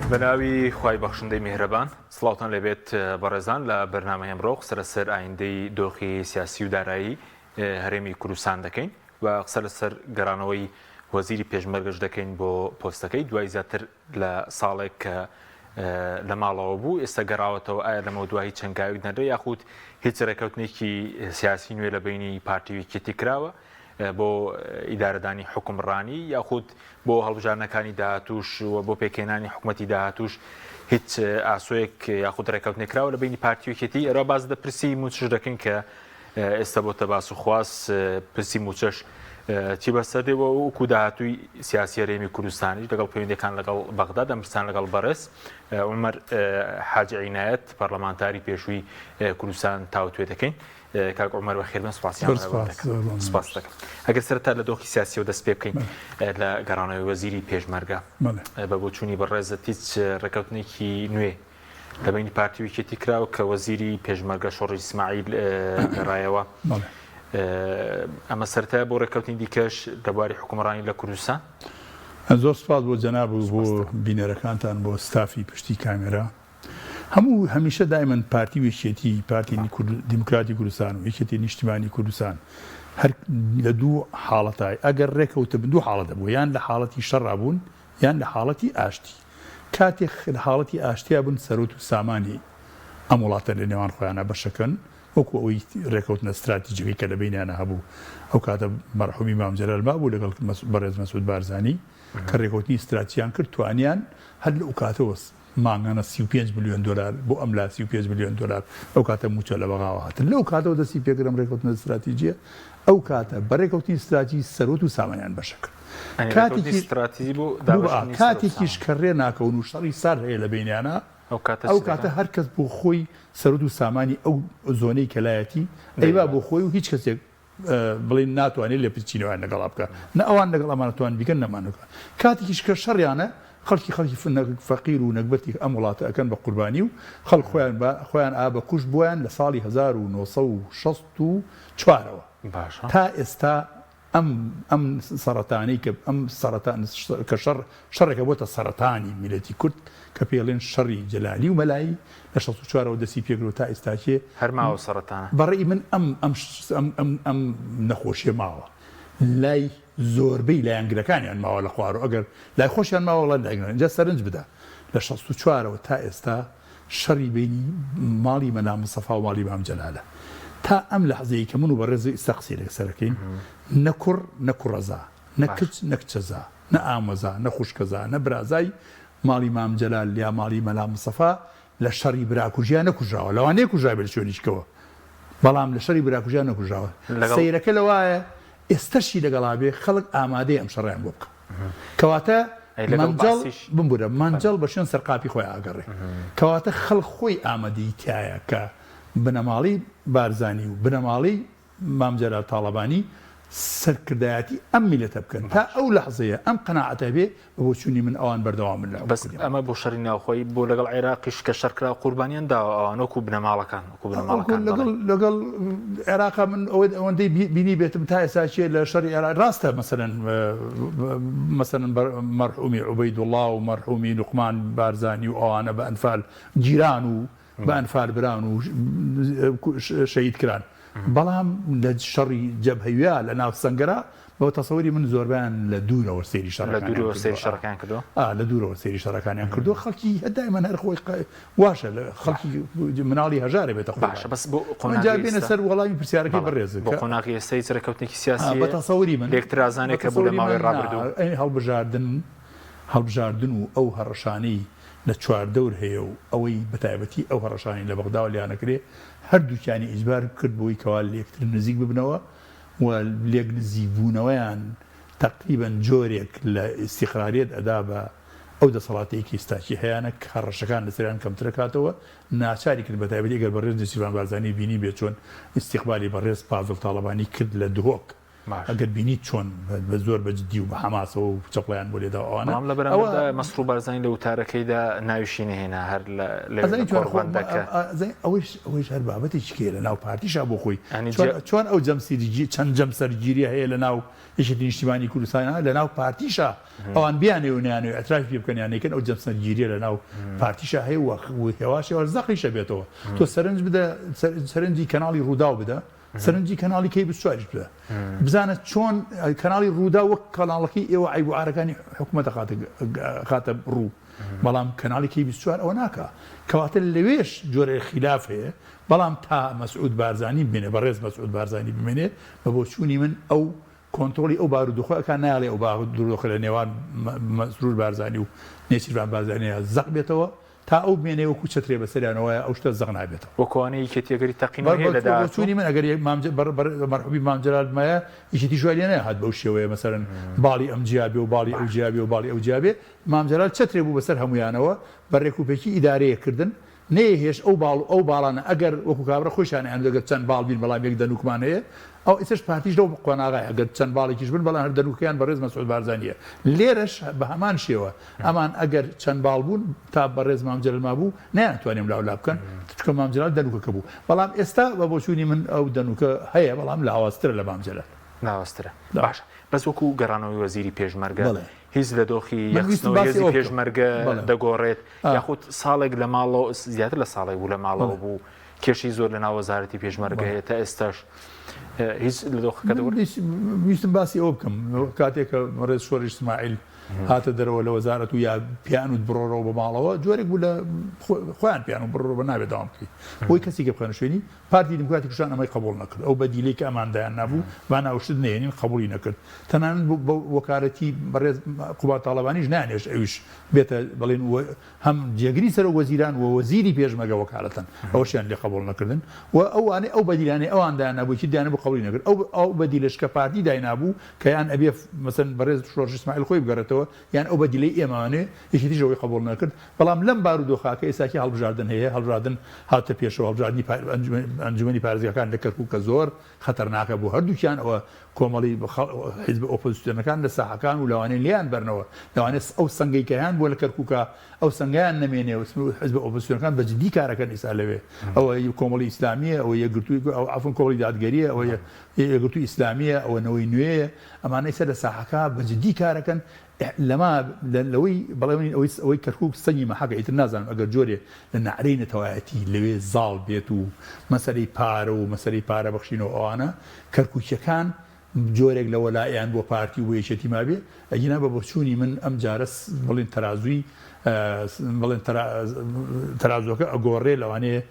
بەناوی خوای بەخشندەی میهرەبان سڵاوتان لێبێت بەڕێزان لە بەرنامەی ئەمڕۆ قسە لەسەر ئایندەی دۆخی سیاسی و دارایی هەرێمی کوردستان دەکەین و قسە لەسەر گەڕانەوەی وەزیری پێشمەرگەش دەکەین بۆ پۆستەکەی دوای زیاتر لە ساڵێک کە لە ماڵەوە بوو ئێستا گەڕاوەتەوە ئایا لەمە دوای هیچ هەنگاوێک نەنرێ یاخود هیچ ڕێکەوتنێکی سیاسی نوێ لە بینی پارتی و یەکێتی کراوە بۆ ئیدارەدانی حوکمڕانی یاخود بۆ هەڵبژاردنەکانی داهاتووش و بۆ پێکهێنانی حکومەتی داهاتووش هیچ ئاسۆیەک یاخود ڕێکەوتنێک کراوە لە بینی پارتی و یەکێتی ئەرا باس لە پرسی مووچەش دەکەین کە ئێستا بۆتە باس و خواست پرسی مووچەش چی بەسەر دێ و وەکو داهاتووی سیاسی هەرێمی کوردستانیش لەگەڵ پەیوەندیەکان لەگەڵ بەغدا دەمرسان لەگەڵ بەڕێز عومەر حاجی عینایەت پەرلەمانتاری پێشووی کوردستان تاوتوێ دەکەین. کاک عومەر بەخێربێن سپاسیان زۆر سپاس، زۆر مەمنون. سپاس دەکەم. ئەگەر سەرەتا لە دۆخی سیاسیەوە دەست پێ بکەین لە گەڕانەوەی وەزیری پێشمەرگە بەڵێ. بە بۆچوونی بەڕێزت هیچ ڕێکەوتنێکی نوێ لە بەینی پارتی و یەکێتی کراوە کە وەزیری پێشمەرگە شۆڕش ئیسماعیل گەڕایەوە بەڵێ. ئەمە سەرەتایە بۆ ڕێککەوتنی دیکەش لە بواری حوکمڕانی لە کوردستان؟ زۆر سپاس بۆ جەناب و بۆ بینەرەکانتان بۆ ستافی پشتی کامێرا. هەموو هەمیشە دایمەن پارتی و یەکێتی، پارتی دیموکراتی کوردستان و یەکێتی نیشتیمانی کوردستان هەر لە دوو حاڵەتا ئەگەر ڕێکەوتبن دوو حاڵەت هەبوو یان لە حاڵەتی شەڕا بوون یان لە حاڵەتی ئاشتی کاتێک لە حاڵەتی ئاشتیا بن سەرۆت و سامانی ئەم وڵاتە لە نێوان خۆیانە بەشەکەن وەکو ئەوەی ڕێکەوتنە ستراتیجەکەی کە لە بەینیانە هەبوو ئەو کاتە مەرحومی مام جەلال مابوو لەگەڵ بەڕێز مەسعود بارزانی کە ڕێکەوتنی ستراتیجیان کرد توانیان هەر لەو کاتەوە مانگانە 35 ملیۆن دۆلار بۆ ئەم لا 35 ملیۆن دۆلار ئەو کاتە مووچە لە بەغاوە هاتن لەو کاتەوە دەستی پێکرد ئەم ڕێکەوتنە ستراتیجیە ئەو کاتە بە ڕێکەوتنی ستراتیجی سەروەت و سامانیان بەشە کرد کاتێکی ستراتیجی بۆ دابەشکردنی کاتێکیش کە ڕێ ناکەون و شەڕی سارد هەیە لە بەینیانا ئەو کاتە هەر کەس بۆ خۆی سەروەت و سامانی ئەو زۆنەی کە لایەتی ئەیبا بۆ خۆی و هیچ کەسێک بڵێین ناتوانێت لێپرچینەوەیان لەگەڵا بکا نە ئەوان لەگەڵ ئەمان توان بیکەن نەمان کاتێکیش کە شەڕیانە خەڵکی خەڵکی فەقیر و نەگبەتی ئەم وڵاتە ئەکەن بە قوربانی و خەڵک خۆیان بە خۆیان ئا بە کوشت بۆیان لە ساڵی 1964ەوە باشە تا ئێستا ئەم ئەم سەڕەتانەی کە ئەم سەڕەتان کە شەڕ شەڕێکە بۆتە سەرەتانی میللەتی کورد کە پێی ئەڵێن شەڕی جەلالی و مەلایی لە 64 ەوە دەستی پێکردوە تا ئیستاکێ هەر ماوە سەڕەتانە. بە ڕەئی من ئەم ئەم ئەم ئەم ئەم نەخۆشیە ماوە لای زۆربەی لایەنگرەکانیان ماوە لە خوارەوە ئەگەر لای خۆشیان ماوە وەڵا لایەنگران جا سەرنج بدە لە 64 ەوە تا ئێستا شەڕی بەینی ماڵی مەلا مستەفا و ماڵی مام جەلالە تا ئەم لەحزەی کە من و بەڕێزت ئیستا قسەی لەسەر ئەکەین نە کوڕ نە کوڕەزا نە کچ نە کچەزا نە ئامۆزا نە خوشکەزا نە برازای ماڵی مام جەلال یا ماڵی مەلا مستەفا لە شەڕی براکوژیا نەکوژراوە لەوانەیە کوژرابێ لە شوێنیشکەوە بەڵام لە شەڕی براکوژیا نەکوژراوە سەیرەکە لەوایە ئێستەشی لەگەڵا بێ خەڵک ئامادەیە ئەم شەڕەیان بۆ بکا. کەواتە مەنجەڵ بمبورە مەنجەڵ بە شوێن سەرقاپی خۆی ئاگەڕێ کەواتە خەڵک خۆی ئامادەی تایە کە بنەماڵەی بارزانی و بنەماڵەی مام جەلال تاڵەبانی سەرکردایەتی ئەم میلەتە بکەن تا ئەو لەحزەیە ئەم قەناعەتە هەبێ بە بۆچوونی من ئەوان بەردەوامن لە بەس ئەمە بۆ شەڕی ناوخۆیی بۆ لەگەڵ عێراقیش کە شەڕ کرا قوربانیان داوە ئەوان وەکو بنەماڵەکان وەکو بنەماڵەکان لەگەڵ لەگەڵ عێراقا من ئەوەی ئەوەندەی بینی بێتم تا ئێستا چیە لە شەڕی عێراق ڕاستە مەسەلەن مەسەلەن مەرحومی عوبەیدوڵڵا و مەرحومی لوقمان بارزانی و ئەوانە بە ئەنفال گیران و بە ئەنفال بران و شەهید کران بەڵام لە شەڕی جەبهەویا لە ناو سەنگەرا بە تەسەوری من زۆربیان لە دوورەوە سەیری شەڕەکانیان کردووە لە دوورەوە سەیری شەڕەکانیان کردووە خەڵکی دایمەن هەر خۆی واشە لە خەڵکی مناڵی هەژارە بێتە خۆ باشە بەس بۆ قۆناغی بێنە سەر وەڵامی پرسیارەکەی بەڕێز بۆ قۆناغی ئێستا هیچ ڕێککەوتنێکی سیاسی بە تەسەوری من لێکترازانێک کە بوو لە ماوەی ڕابردوو هەڵبژاردن هەڵبژاردن و ئەو هەڕەشانەی لە چواردەور هەیە و ئەوەی بەتایبەتی ئەو هەڕەشانەی لە بەغداوە لێیان ئەکرێ هەردووکیانی ئیجبار کرد بۆی کەوا لێکتر نزیک ببنەوە و لێک نزیک بوونەوەیان تەقریبەن جۆرێک لە ئیستیقراریەت ئەدا بە ئەو دەسەڵاتەی کە ئیستاکی هەیانە کە هەڕەشەکان لەسەریان کەمتر ئەکاتەوە ناچاری کرد بەتایبەتی ئەگەر بەڕێز نێچیرڤان بارزانی بینیبێ چۆن ئیستیقبالی بەڕێز پاڤڵ تاڵەبانی کرد لە دهۆک. ئەگەر بینیت چۆن بە زۆر بە جدی و بە حەماسەوە و چەپڵەیان بۆ لێدا و ئەوانە. بەڵام لە بەرامبەردا مەسرور بارزانی لە وتارەکەیدا ناویشی نەهێنا هەر لە لەوێ لە کۆڕبەندەکە. ئەزانی ئەوەیش ئەوەیش هەر بابەتێکی کەیە لە ناو پارتیشا بۆ خۆی چۆن چۆن ئەو جەمسیرگی چەند جەمسەرگیریە هەیە لە ناو یەکێتی نیشتیمانی کوردستانا لە ناو پارتیشا ئەوان بیانەوێ و نەیانەوێ ئیعترافی پێ بکەن یان نەیکەن ئەو جەمسەرگیریە لە ناو پارتیشا هەیە و هێواش هێواش زەقیشە بێتەوە تۆ سەرنج بدە سەرنجی کەناڵی ڕووداو بدە سەرنجی کەناڵی کەی 24یش بدە بزانە چۆن کەناڵی ڕووداو وەک کەناڵەکەی ئێوە عەیب و عارەکانی حکومەت ئەخاتە ڕوو بەڵام کەناڵی کەی 24 ئەوە ناکا کەواتە لەوێش جۆرێ خیلاف هەیە بەڵام تا مەسعود بارزانی بمێنێ بەڕێز مەسعود بارزانی بمێنێ بە بۆچوونی من ئەو کۆنترۆڵی ئەو بارودۆخە ئەکا نایەڵێ ئەو بارودۆخە لە نێوان مەسرور بارزانی و نێچیرڤان بارزانیا زەق بێتەوە تا ئەو بمێنێ وەکو چەترێ بەسەریانەوە وایە ئەو شتە زەق نابێتەوە. وەکو ئەوانەی یەکێتی ئەگەری تەقینەوە هەیە لە داهاتوو؟ بۆچوونی من ئەگەر مەرحومی مام جەلال بمایە یەکێتیش وای لێ نەهات بەو شێوەیە مەسەلەن باڵی ئەم جیا بێ و باڵی ئەو جیا بێ و باڵی ئەو جیا بێ مام جەلال چەترێ بوو بەسەر هەموویانەوە بە رێکوپێکی ئیدارەیە کردن نەیەهێشت ئەو باڵ و ئەو باڵانە ئەگەر وەکو کابرا خۆیشیان ئەیان وت ئەگەر چەند باڵ بین بەڵام یەک دەنووکمان هەیە ئەو ئیستاش پارتیش لەو قۆناغایە ئەگەر چەند باڵێکیش بن بەڵام هەر دەنووکەکەیان بەڕێز مەسعود بارزانییە لێرەش بە هەمان شێوە ئەمان ئەگەر چەند باڵ بوون تا بەڕێز مام جەلال مابوو نەیانتوانی ئەم لاو لا بکەن چونکە مام جەلال دەنووکەکە بوو بەڵام ئێستا بە بۆچوونی من ئەو دەنووکە هەیە بەڵام لاوازترە لە مام جەلال. لاوازترە باشە بەس وەکو گەڕانەوەی وەزیری پێشمەرگە هیچ لە دۆخی یەکخستنەوەی هێزی پێشمەرگە دەگۆڕێت یاخود ساڵێک لە ماڵەوە زیاتر لە ساڵێک بوو لە ماڵەوە بوو کێشەی زۆر لە ناو وەزارەتی پێشمەرگە هەیە تا ئێستاش هیچ لە دۆخەکە دەگۆڕێت. ویستم باسی ئەوە بکەم کاتێک کە بەڕێز شۆرش ئیسماعیل هاتە دەرەوە لە وەزارەت و یا پێیان وت بڕۆرەوە بە ماڵەوە جۆرێک بوو لە خۆیان پێیان و بڕۆرەوە نابێت داوام بکەیت بۆی کەسی کە بخەنە شوێنی پارتی دیموکراتی کوردستان ئەمەی قبوڵ نەکرد، ئەو بەدیلەی کە ئەمان دایان نابوو با ناوشت نەهێنین قبوڵی نەکرد، تەنانەت بە وەکالەتی بەڕێز قوباد تاڵەبانیش نایانهێشت ئەویش بێتە بەڵێن و هەم جێگری سەرۆک وەزیران و وەزیری پێشمەرگە وەکالەتەن ئەوەشیان لێ قبوڵ نەکردن و ئەوانەی ئەو بەدیلانەی ئەوان دایان نابوو یەکی دایان نەبوو قبوڵی نەکرد ئەو ئەو بەدیلەش کە پارتی داینابوو کە یان ئەبێ مەسەلەن بەڕێز شۆڕش ئیسماعیل خۆی بگەڕێتەوە یان ئەو بەدیلەی ئێمەمانەوێ یەکێتیش ئەوەی قبوڵ نەکرد، بەڵام لەم بارودۆخە کە ئێستاکی هەڵبژاردن هەیە، هەڵبژاردن هاتە پێشەوە، هەڵبژاردنی ئەنجومەنی پارێزگاکان لە کەرکوک کە زۆر خەتەرناکە بۆ هەردووکیان، ئەوە کۆمەڵی حیزبە ئۆپۆزسیۆنەکان لە ساحەکان و لەوانەیە لێیان بەرنەوە، لەوانەیە ئەو سەنگەی کە هەیان بووە لە کەرکوکا ئەو سەنگەیان نەمێنێ و حیزبە ئۆپۆزسیۆنەکان بە جدی کارەکەن ئیستا لەوێ، ئەوە کۆمەڵی ئیسلامییە، ئەوە یەکگرتووی عەفوەن کۆمەڵی دادگەرییە، ئەوە یەکگرتووی ئیسلامییە، ئەوە نەوەی نوێیە، ئەمانە ئیستا لە ساحەکە بە جدی کارەکەن، لەما لەوەی بەڵێ ئەوەی ئەوەی کەرکوک سەنگی مەحەکە ئیتر نازانم ئەگەر جۆرێ لە نەعرەی نەتەوایەتی لەوێ زاڵ بێت و مەسەلەی پارە و مەسەلەی پارە بەخشین و ئەوانە کەرکوکیەکان جۆرێک لە وەلائیان بۆ پارتی و بۆ یەکێتی مابێ ئەگینا بە بۆچوونی من ئەم جارە بڵێن تەرازووی بڵێن تەرازوەکە ئەگۆڕێ لەوانەیە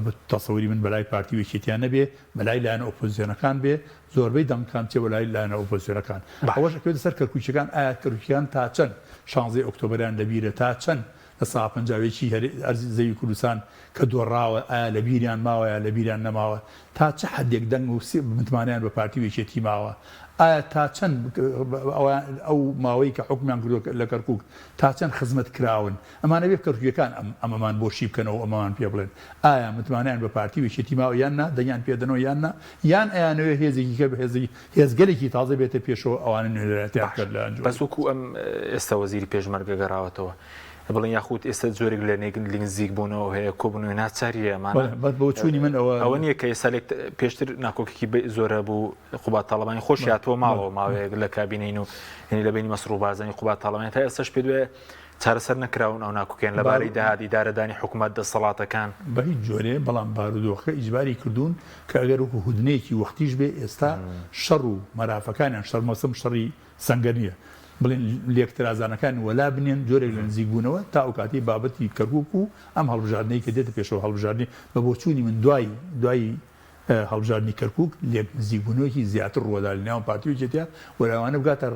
بە تەسەوری من بەلای پارتی و یەکێتیان نەبێ بەلای لایەنە ئۆپۆزیسیۆنەکان بێ زۆربەی دەنگەکان بچێ بۆ لای لایەنە ئۆپۆزسیۆنەکان. ئەوەش ئەکەوێتە سەر کەرکوکیەکان، ئایا کەرکوکیەکان تا چەند شانزەی ئۆکتۆبەریان لە بیرە، تا چەند لە سا 51 ی ئەرزی زەوی کوردستان کە دۆڕاوە ئایا لە بیریان ماوە یا لە بیریان نەماوە، تا چ حەدێک دەنگ و متمانەیان بە پارتی و یەکێتی ماوە، ئایا تا چەند ئەو ماوەی کە حوکمیان کردوە لە کەرکوک تا چەند خزمەت کراون، ئەمانە بێ کەرکوکیەکان ئەم ئەمەمان بۆ شی بکەنەوە و ئەمەمان پێ بڵێن ئایا متمانەیان بە پارتی و یەکێتی ماوە یان نا، دەنگیان پێ دەنەوە یان نا، یان ئەیانەوێ هێزێکی کە هێزی هێزگەلێکی تازە بێتە پێشەوە ئەوانە نوێنەرایەتیان باشە بکەن لە ئەنجومەنی بەس وەکو ئەم ئێستا وەزیری پێشمەرگە گەڕاوەتەوە بڵێن یاخود ئێستا جۆرێک لە نێک نزیک بوونەوە هەیە کۆبوونەوەی ناچاریە ئەمانە بەڵێ بەس بۆچوونی من ئەوە ئەوە نییە کە ئێستا لێک پێشتر ناکۆکیی زۆر هەبوو قوباد تاڵەبانی خۆشی هاتووە ماڵەوە ماوەیەک لە کابینەین و یعنی لە بەینی مەسرور بارزانی قوباد تاڵەبانی تا ئێستاش پێت وایە چارەسەر نەکراون ئەو ناکۆکیان لەبارەی داهات، ئیدارەدانی حکومەت، دەسەڵاتەکان؟ بە هیچ جۆرێ، بەڵام بارودۆخەکە ئیجباری کردوون کە ئەگەر وەکو هودنەیەکی وەختیش بێ ئێستا شەڕ و مەرافەکانیان، شەڕ مەبەستم شەڕی سەنگەر نییە، بڵێن لێکترازانەکان وەلا بنێن، جۆرێک لە نزیکبوونەوە تا ئەو کاتەی بابەتی کەرکوک و ئەم هەڵبژاردنەی کە دێتە پێشەوە هەڵبژاردنی بە بۆچوونی من دوای دوای هەڵبژاردنی کەرکوک لێک نزیکبوونەوەیەکی زیاتر ڕووەدا لە نێوان پارتی و یەکێتیا و لەوانە بگاتە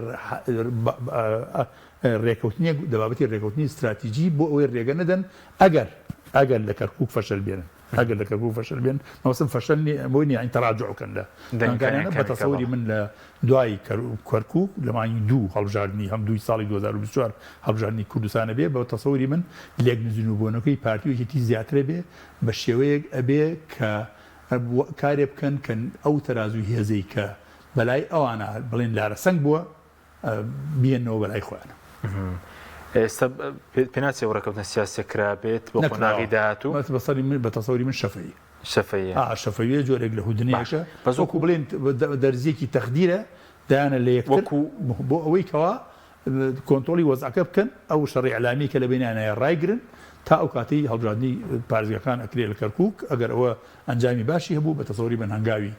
ڕێکەوتنێک لە بابەتی ڕێکەوتنی ستراتیجی بۆ ئەوەی ڕێگە نەدەن ئەگەر ئەگەر لە کەرکوک فەشەل بێنن ئەگەر لە کەرکوک فەشەل بێن مەبەستم فەشەل نیە بۆی نیە یانی تەراجوع بکەن لە دەنگەکانیانە بە تەسەوری من لە دوای کەرکوک لە مانگی دوو هەڵبژاردنی هەم دووی ساڵی 2024 هەڵبژاردنی کوردستانە بێ بە تەسەوری من لێک نزیکبوونەوەکەی پارتی و یەکێتی زیاترە بێ بە شێوەیەک ئەبێ کە کارێ بکەن کە ئەو تەرازووی هێزەی کە. بەلای ئەوانە بڵێن لارەسەنگ بووە بیێنەوە بەلای خۆیانە. ئێستا پێناچێ ئەو ڕێکەوتنە سیاسیە کرابێت بۆ قۆناغی داهاتوو؟ بە تەسەوری من شەفەییە. شەفەییە. ئا شەفەییە جۆرێک لە هودنەیەکە بەس وەکو بڵێن دەرزیەکی تەخدیرە دایانە لە یەکتر بۆ ئەوەی کەوا کۆنتۆڵی وەزعەکە بکەن ئەو شەڕی ئیعلامی کە لە بەینیان هەیە ڕایگرن تا ئەو کاتەی هەڵبژاردنی پارێزگاکان ئەکرێ لە کەرکوک ئەگەر ئەوە ئەنجامی باشی هەبوو بە تەسەوری من هەنگاوی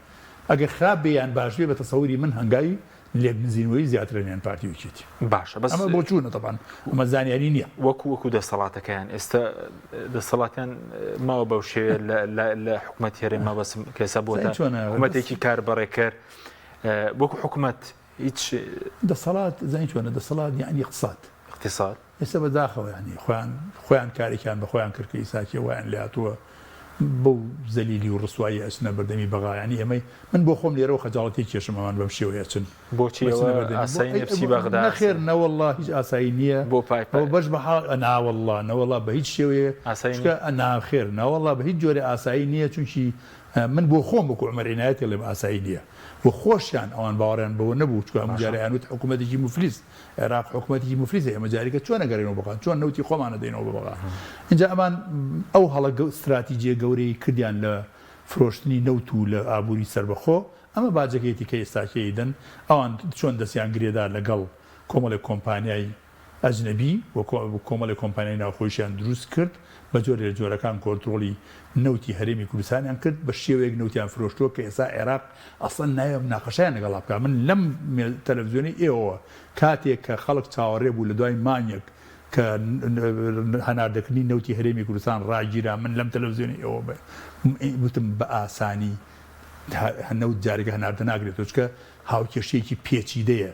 ئەگەر خراپ بێ یان باش بێ بە تەسەوری من هەنگاوی لێک نزینەوەی زیاترە نێن پارتی و یەکێتی. باشە بەس ئەمە بۆچوونە تەبعەن ئەمە زانیاری نییە. وەکو وەکو دەسەڵاتەکەیان ئێستا دەسەڵاتیان ماوە بەو شێوەیە لە لە لە حکومەتی هەرێم مەبەستم کە ئێستا بۆتە حکومەتێکی کاربەڕێکەر وەکو حکومەت هیچ دەسەڵات زانی چۆنە دەسەڵات یعنی اقتصاد اقتصاد ئێستا بەداخەوە یعنی خۆیان خۆیان کارێکیان بە خۆیان کرد کە ئیساکیە وایان لێهاتووە بەو زەلیلی و ڕسوایی ئەچنە بەردەمی بەغا یعنی ئێمەی من بۆ خۆم لێرەوە خەجاڵەتی کێشم ئەوان بەم شێوەیە ئەچن بۆچی ئەوە ئاسایی نیە بچی بەغدا نەخێر نەوەڵڵا هیچ ئاسایی نییە بۆ پای ئەوە بەش بە حاڵ ناوەڵڵا نەوەڵا بە هیچ شێوەیە ئاسایی چونکە ناخێر نەوەڵا بە هیچ جۆرێ ئاسایی نییە چونکی من بۆ خۆم وەکو عومەر عینایەتی ئەڵێم ئاسایی نییە و خۆشیان ئەوان باوەڕیان بەوە نەبوو چونکە هەموو جارێ ئەیانوت حکوومەتێکی موفلیس عێراق حکومەتێکی موفلیسە ئێمە جارێکە چۆن ئەگەڕێینەوە بەغا چۆن نەوتی خۆمان ئەدەینەوە بە بەغا ئینجا ئەمان ئەو هەڵە ستراتیجیە گەورەی کردیان لە فرۆشتنی نەوت و لە ئابووری سەربەخۆ ئەمە باجەکەیەتی کە ئێستاکێ ئەیدەن ئەوان چۆن دەستیان گرێدا لەگەڵ کۆمەڵێک کۆمپانیای ئەجنەبی و کۆمەڵێک کۆمپانیای ناوخۆیشیان دروست کرد، بە جۆرێ لە جۆرەکان کۆنترۆڵی نەوتی هەرێمی کوردستانیان کرد، بە شێوەیەک نەوتیان فرۆشتووە کە ئێستا عێراق ئەسڵەن نایەوێ مناقەشەیان لەگەڵا بکات. من لەم تەلەفزیۆنەی ئێوەوە کاتێک کە خەڵک چاوەڕێ بوو لە دوای مانگێک کە هەناردەکردنی نەوتی هەرێمی کوردستان ڕاگیرا، من لەم تەلەفزیۆنەی ئێوە وتم بە ئاسانی نەوت جارێک هەناردە ناکرێتەوە، چونکە هاوکێشەیەکی پێچیدەیە.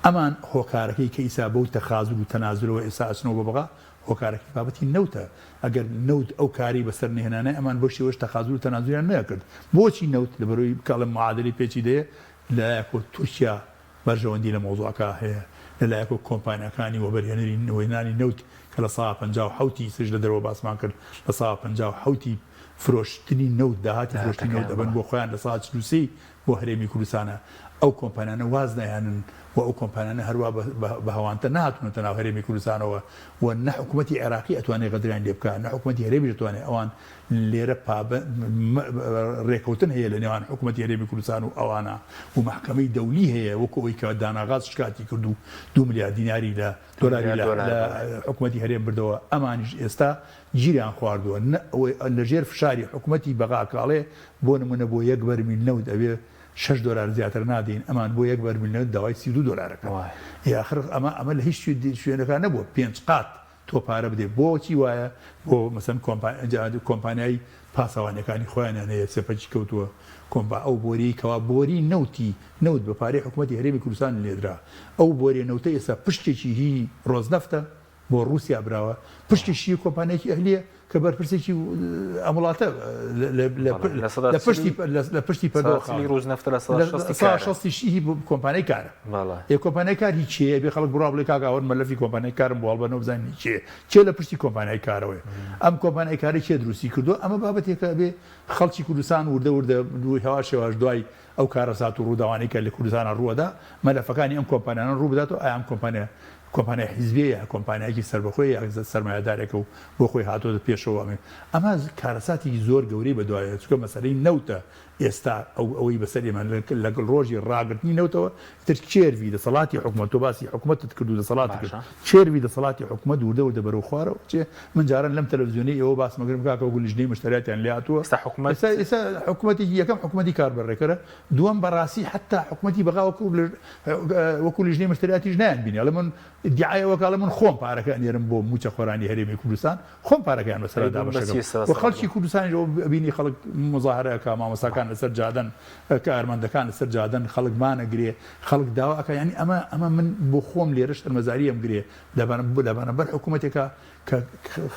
ئەمان هۆکارەکەی کە ئیسا بەو تەخازول و تەنازولەوە ئێستا ئەچنەوە بۆ بەغا هۆکارەکەی بابەتی نەوتە ئەگەر نەوت ئەو کارەی بەسەر نەهێنانای ئەمان بەو شێوەش تەخازول و تەنازولیان نەکرد بۆچی نەوت لەبەرەوەی کە ئەڵێم معادلەی پێچیدەیە لەلایەکەوە تورکیا بەرژەوەندی لە مەوزوعەکە هەیە لەلایەکەوە کۆمپانیاکانی وەبەرهێنەری وەهێنانی نەوت کە 57% ی ئیسەش لە دەرەوە باسمان کرد 57% ی فرۆشتنی نەوت داهاتی فرۆشتنی نەوت ئەبەن بۆ خۆیان 43% ی بۆ هەرێمی کوردستانە، ئەو کۆمپانیانە واز نایەنن و ئەو کۆمپانیانە هەروا بە هەوانتە نەهاتوونەتە ناو هەرێمی کوردستانەوە و نە حکوومەتی عێراقی ئەتوانێ غەدریان لێ بکا نە حکوومەتی هەرێمیش ئەتوانێ ئەوان لێرە پابە رێکەوتن هەیە لە نێوان حکوومەتی هەرێمی کوردستان و ئەوانە و مەحکەمەی دەولی هەیە وەکو ئەوەی کە داناغاز شکاتی کرد و دوو ملیار دیناری لە دۆلاری لە حکوومەتی هەرێم بردەوە ئەمانیش ئێستا گیریان خواردووە نە ئەوەی لە ژێر فشاری حکومەتی بەغا کە ئەڵێ بۆ نمونە بۆ یەک بەرمیل نەوت ئەبێ شەش دۆلار زیاتر نادەین ئەمان بۆ یەک بەرمیل نەوت داوای 32 دۆلار ئەکەن ئێ ئاخر ئەمە ئەمە لە هیچ شوێنەکا نەبووە پێنج قات تۆ پارە بدەی بۆچی وایە بۆ مەسەن کۆمپانیای پاسەوانیەکانی خۆیانیان هەیە سێپەکی کەوتووە کۆمپا ئەو بۆریەی کەوا بۆری نەوتی نەوت بە پارەی حکومەتی هەرێمی کوردستان لێدرا ئەو بۆریە نەوتە ئێستا پشکێکی هی ڕۆزنەفتە بۆ ڕووسیا براوە، پشتی کۆمپانیایەکی ئەهلییە کە بەرپرسێکی ئەم وڵاتە لە پشتی لە پشتی پەردەوە شەستی هی کۆمپانیای کارە. ئێ کۆمپانیای کار هی کێیە؟ بێ خەڵک بڕوا بڵێ کاک ئاوەر مەلەفی کۆمپانیای کارم بۆ هەڵبەنەوە بزانین هی کێیە؟ کێ لە پشتی کۆمپانیای کارەوەیە؟ ئەم کۆمپانیای کارەی کێ دروستی کردووە؟ ئەمە بابەتێکە ئەبێ خەڵکی کوردستان وردە وردە هەواش هەواش دوای ئەو کارەسات و ڕووداوانەی کە لە کوردستانا ڕووئەدا، مەلەفەکانی ئەم کۆمپانیانە ڕوو بداتەوە، ئایا ئەم کۆمپانیا کۆمپانیای حیزبیە یا کۆمپانیایەکی سەربەخۆیە یا سەرمایەدارێکە و بۆ خۆی هاتۆتە پێشەوە ئەمە ئەمە کارەساتێکی زۆر گەورەی بەدوایە چونکە مەسەلەی نەوتە ئێستا ئەو ئەوەی بەسەر ئێمە لەگەڵ ڕۆژی ڕاگرتنی نەوتەوە ئیتر کێرڤی دەسەڵاتی حکومەت تۆ باسی حکومەتت کرد و دەسەڵاتت کرد باشە. کێرڤی دەسەڵاتی حکومەت وردە وردە بەرەو خوارەوە ئەچێ من جاران لەم تەلەفزیۆنەی ئێوە باسم ئەکردم کاکە وەکو لیژنەی مشتەریاتیان لێ هاتووە ئێستا حکومەت ئێستا ئێستا حکومەتێکی یەکەم حکومەتی کاربەڕێکەرە دووەم بەڕاستی حەتا حکومەتی بەغا وەکو وەکو لیژنەی مشتەریاتیش نایان بینی ئەڵێ من ئیدیعای ئەوە کە ئەڵێ من خۆم پارەکە ئەنێرم بۆ مووچە خۆرانی هەرێمی کوردستان خۆم پارەکەیان بەسەرا ئەی بوون بە دابەش ئەکەم چی و سەرا خەڵکی کوردستانیش ئەوە ئەبینی خەڵک موزاهەرە ئەکا مامۆستاکان لەسەر جادەن کارمەندەکان لەسەر جادەن خەڵک مانەگرێ خەڵک داوا ئەکا یانی ئەمە ئەمە من بۆ خۆم لێرە شەرمەزاری ئەمگرێ لەبەرامبەر حکوومەتێکا کە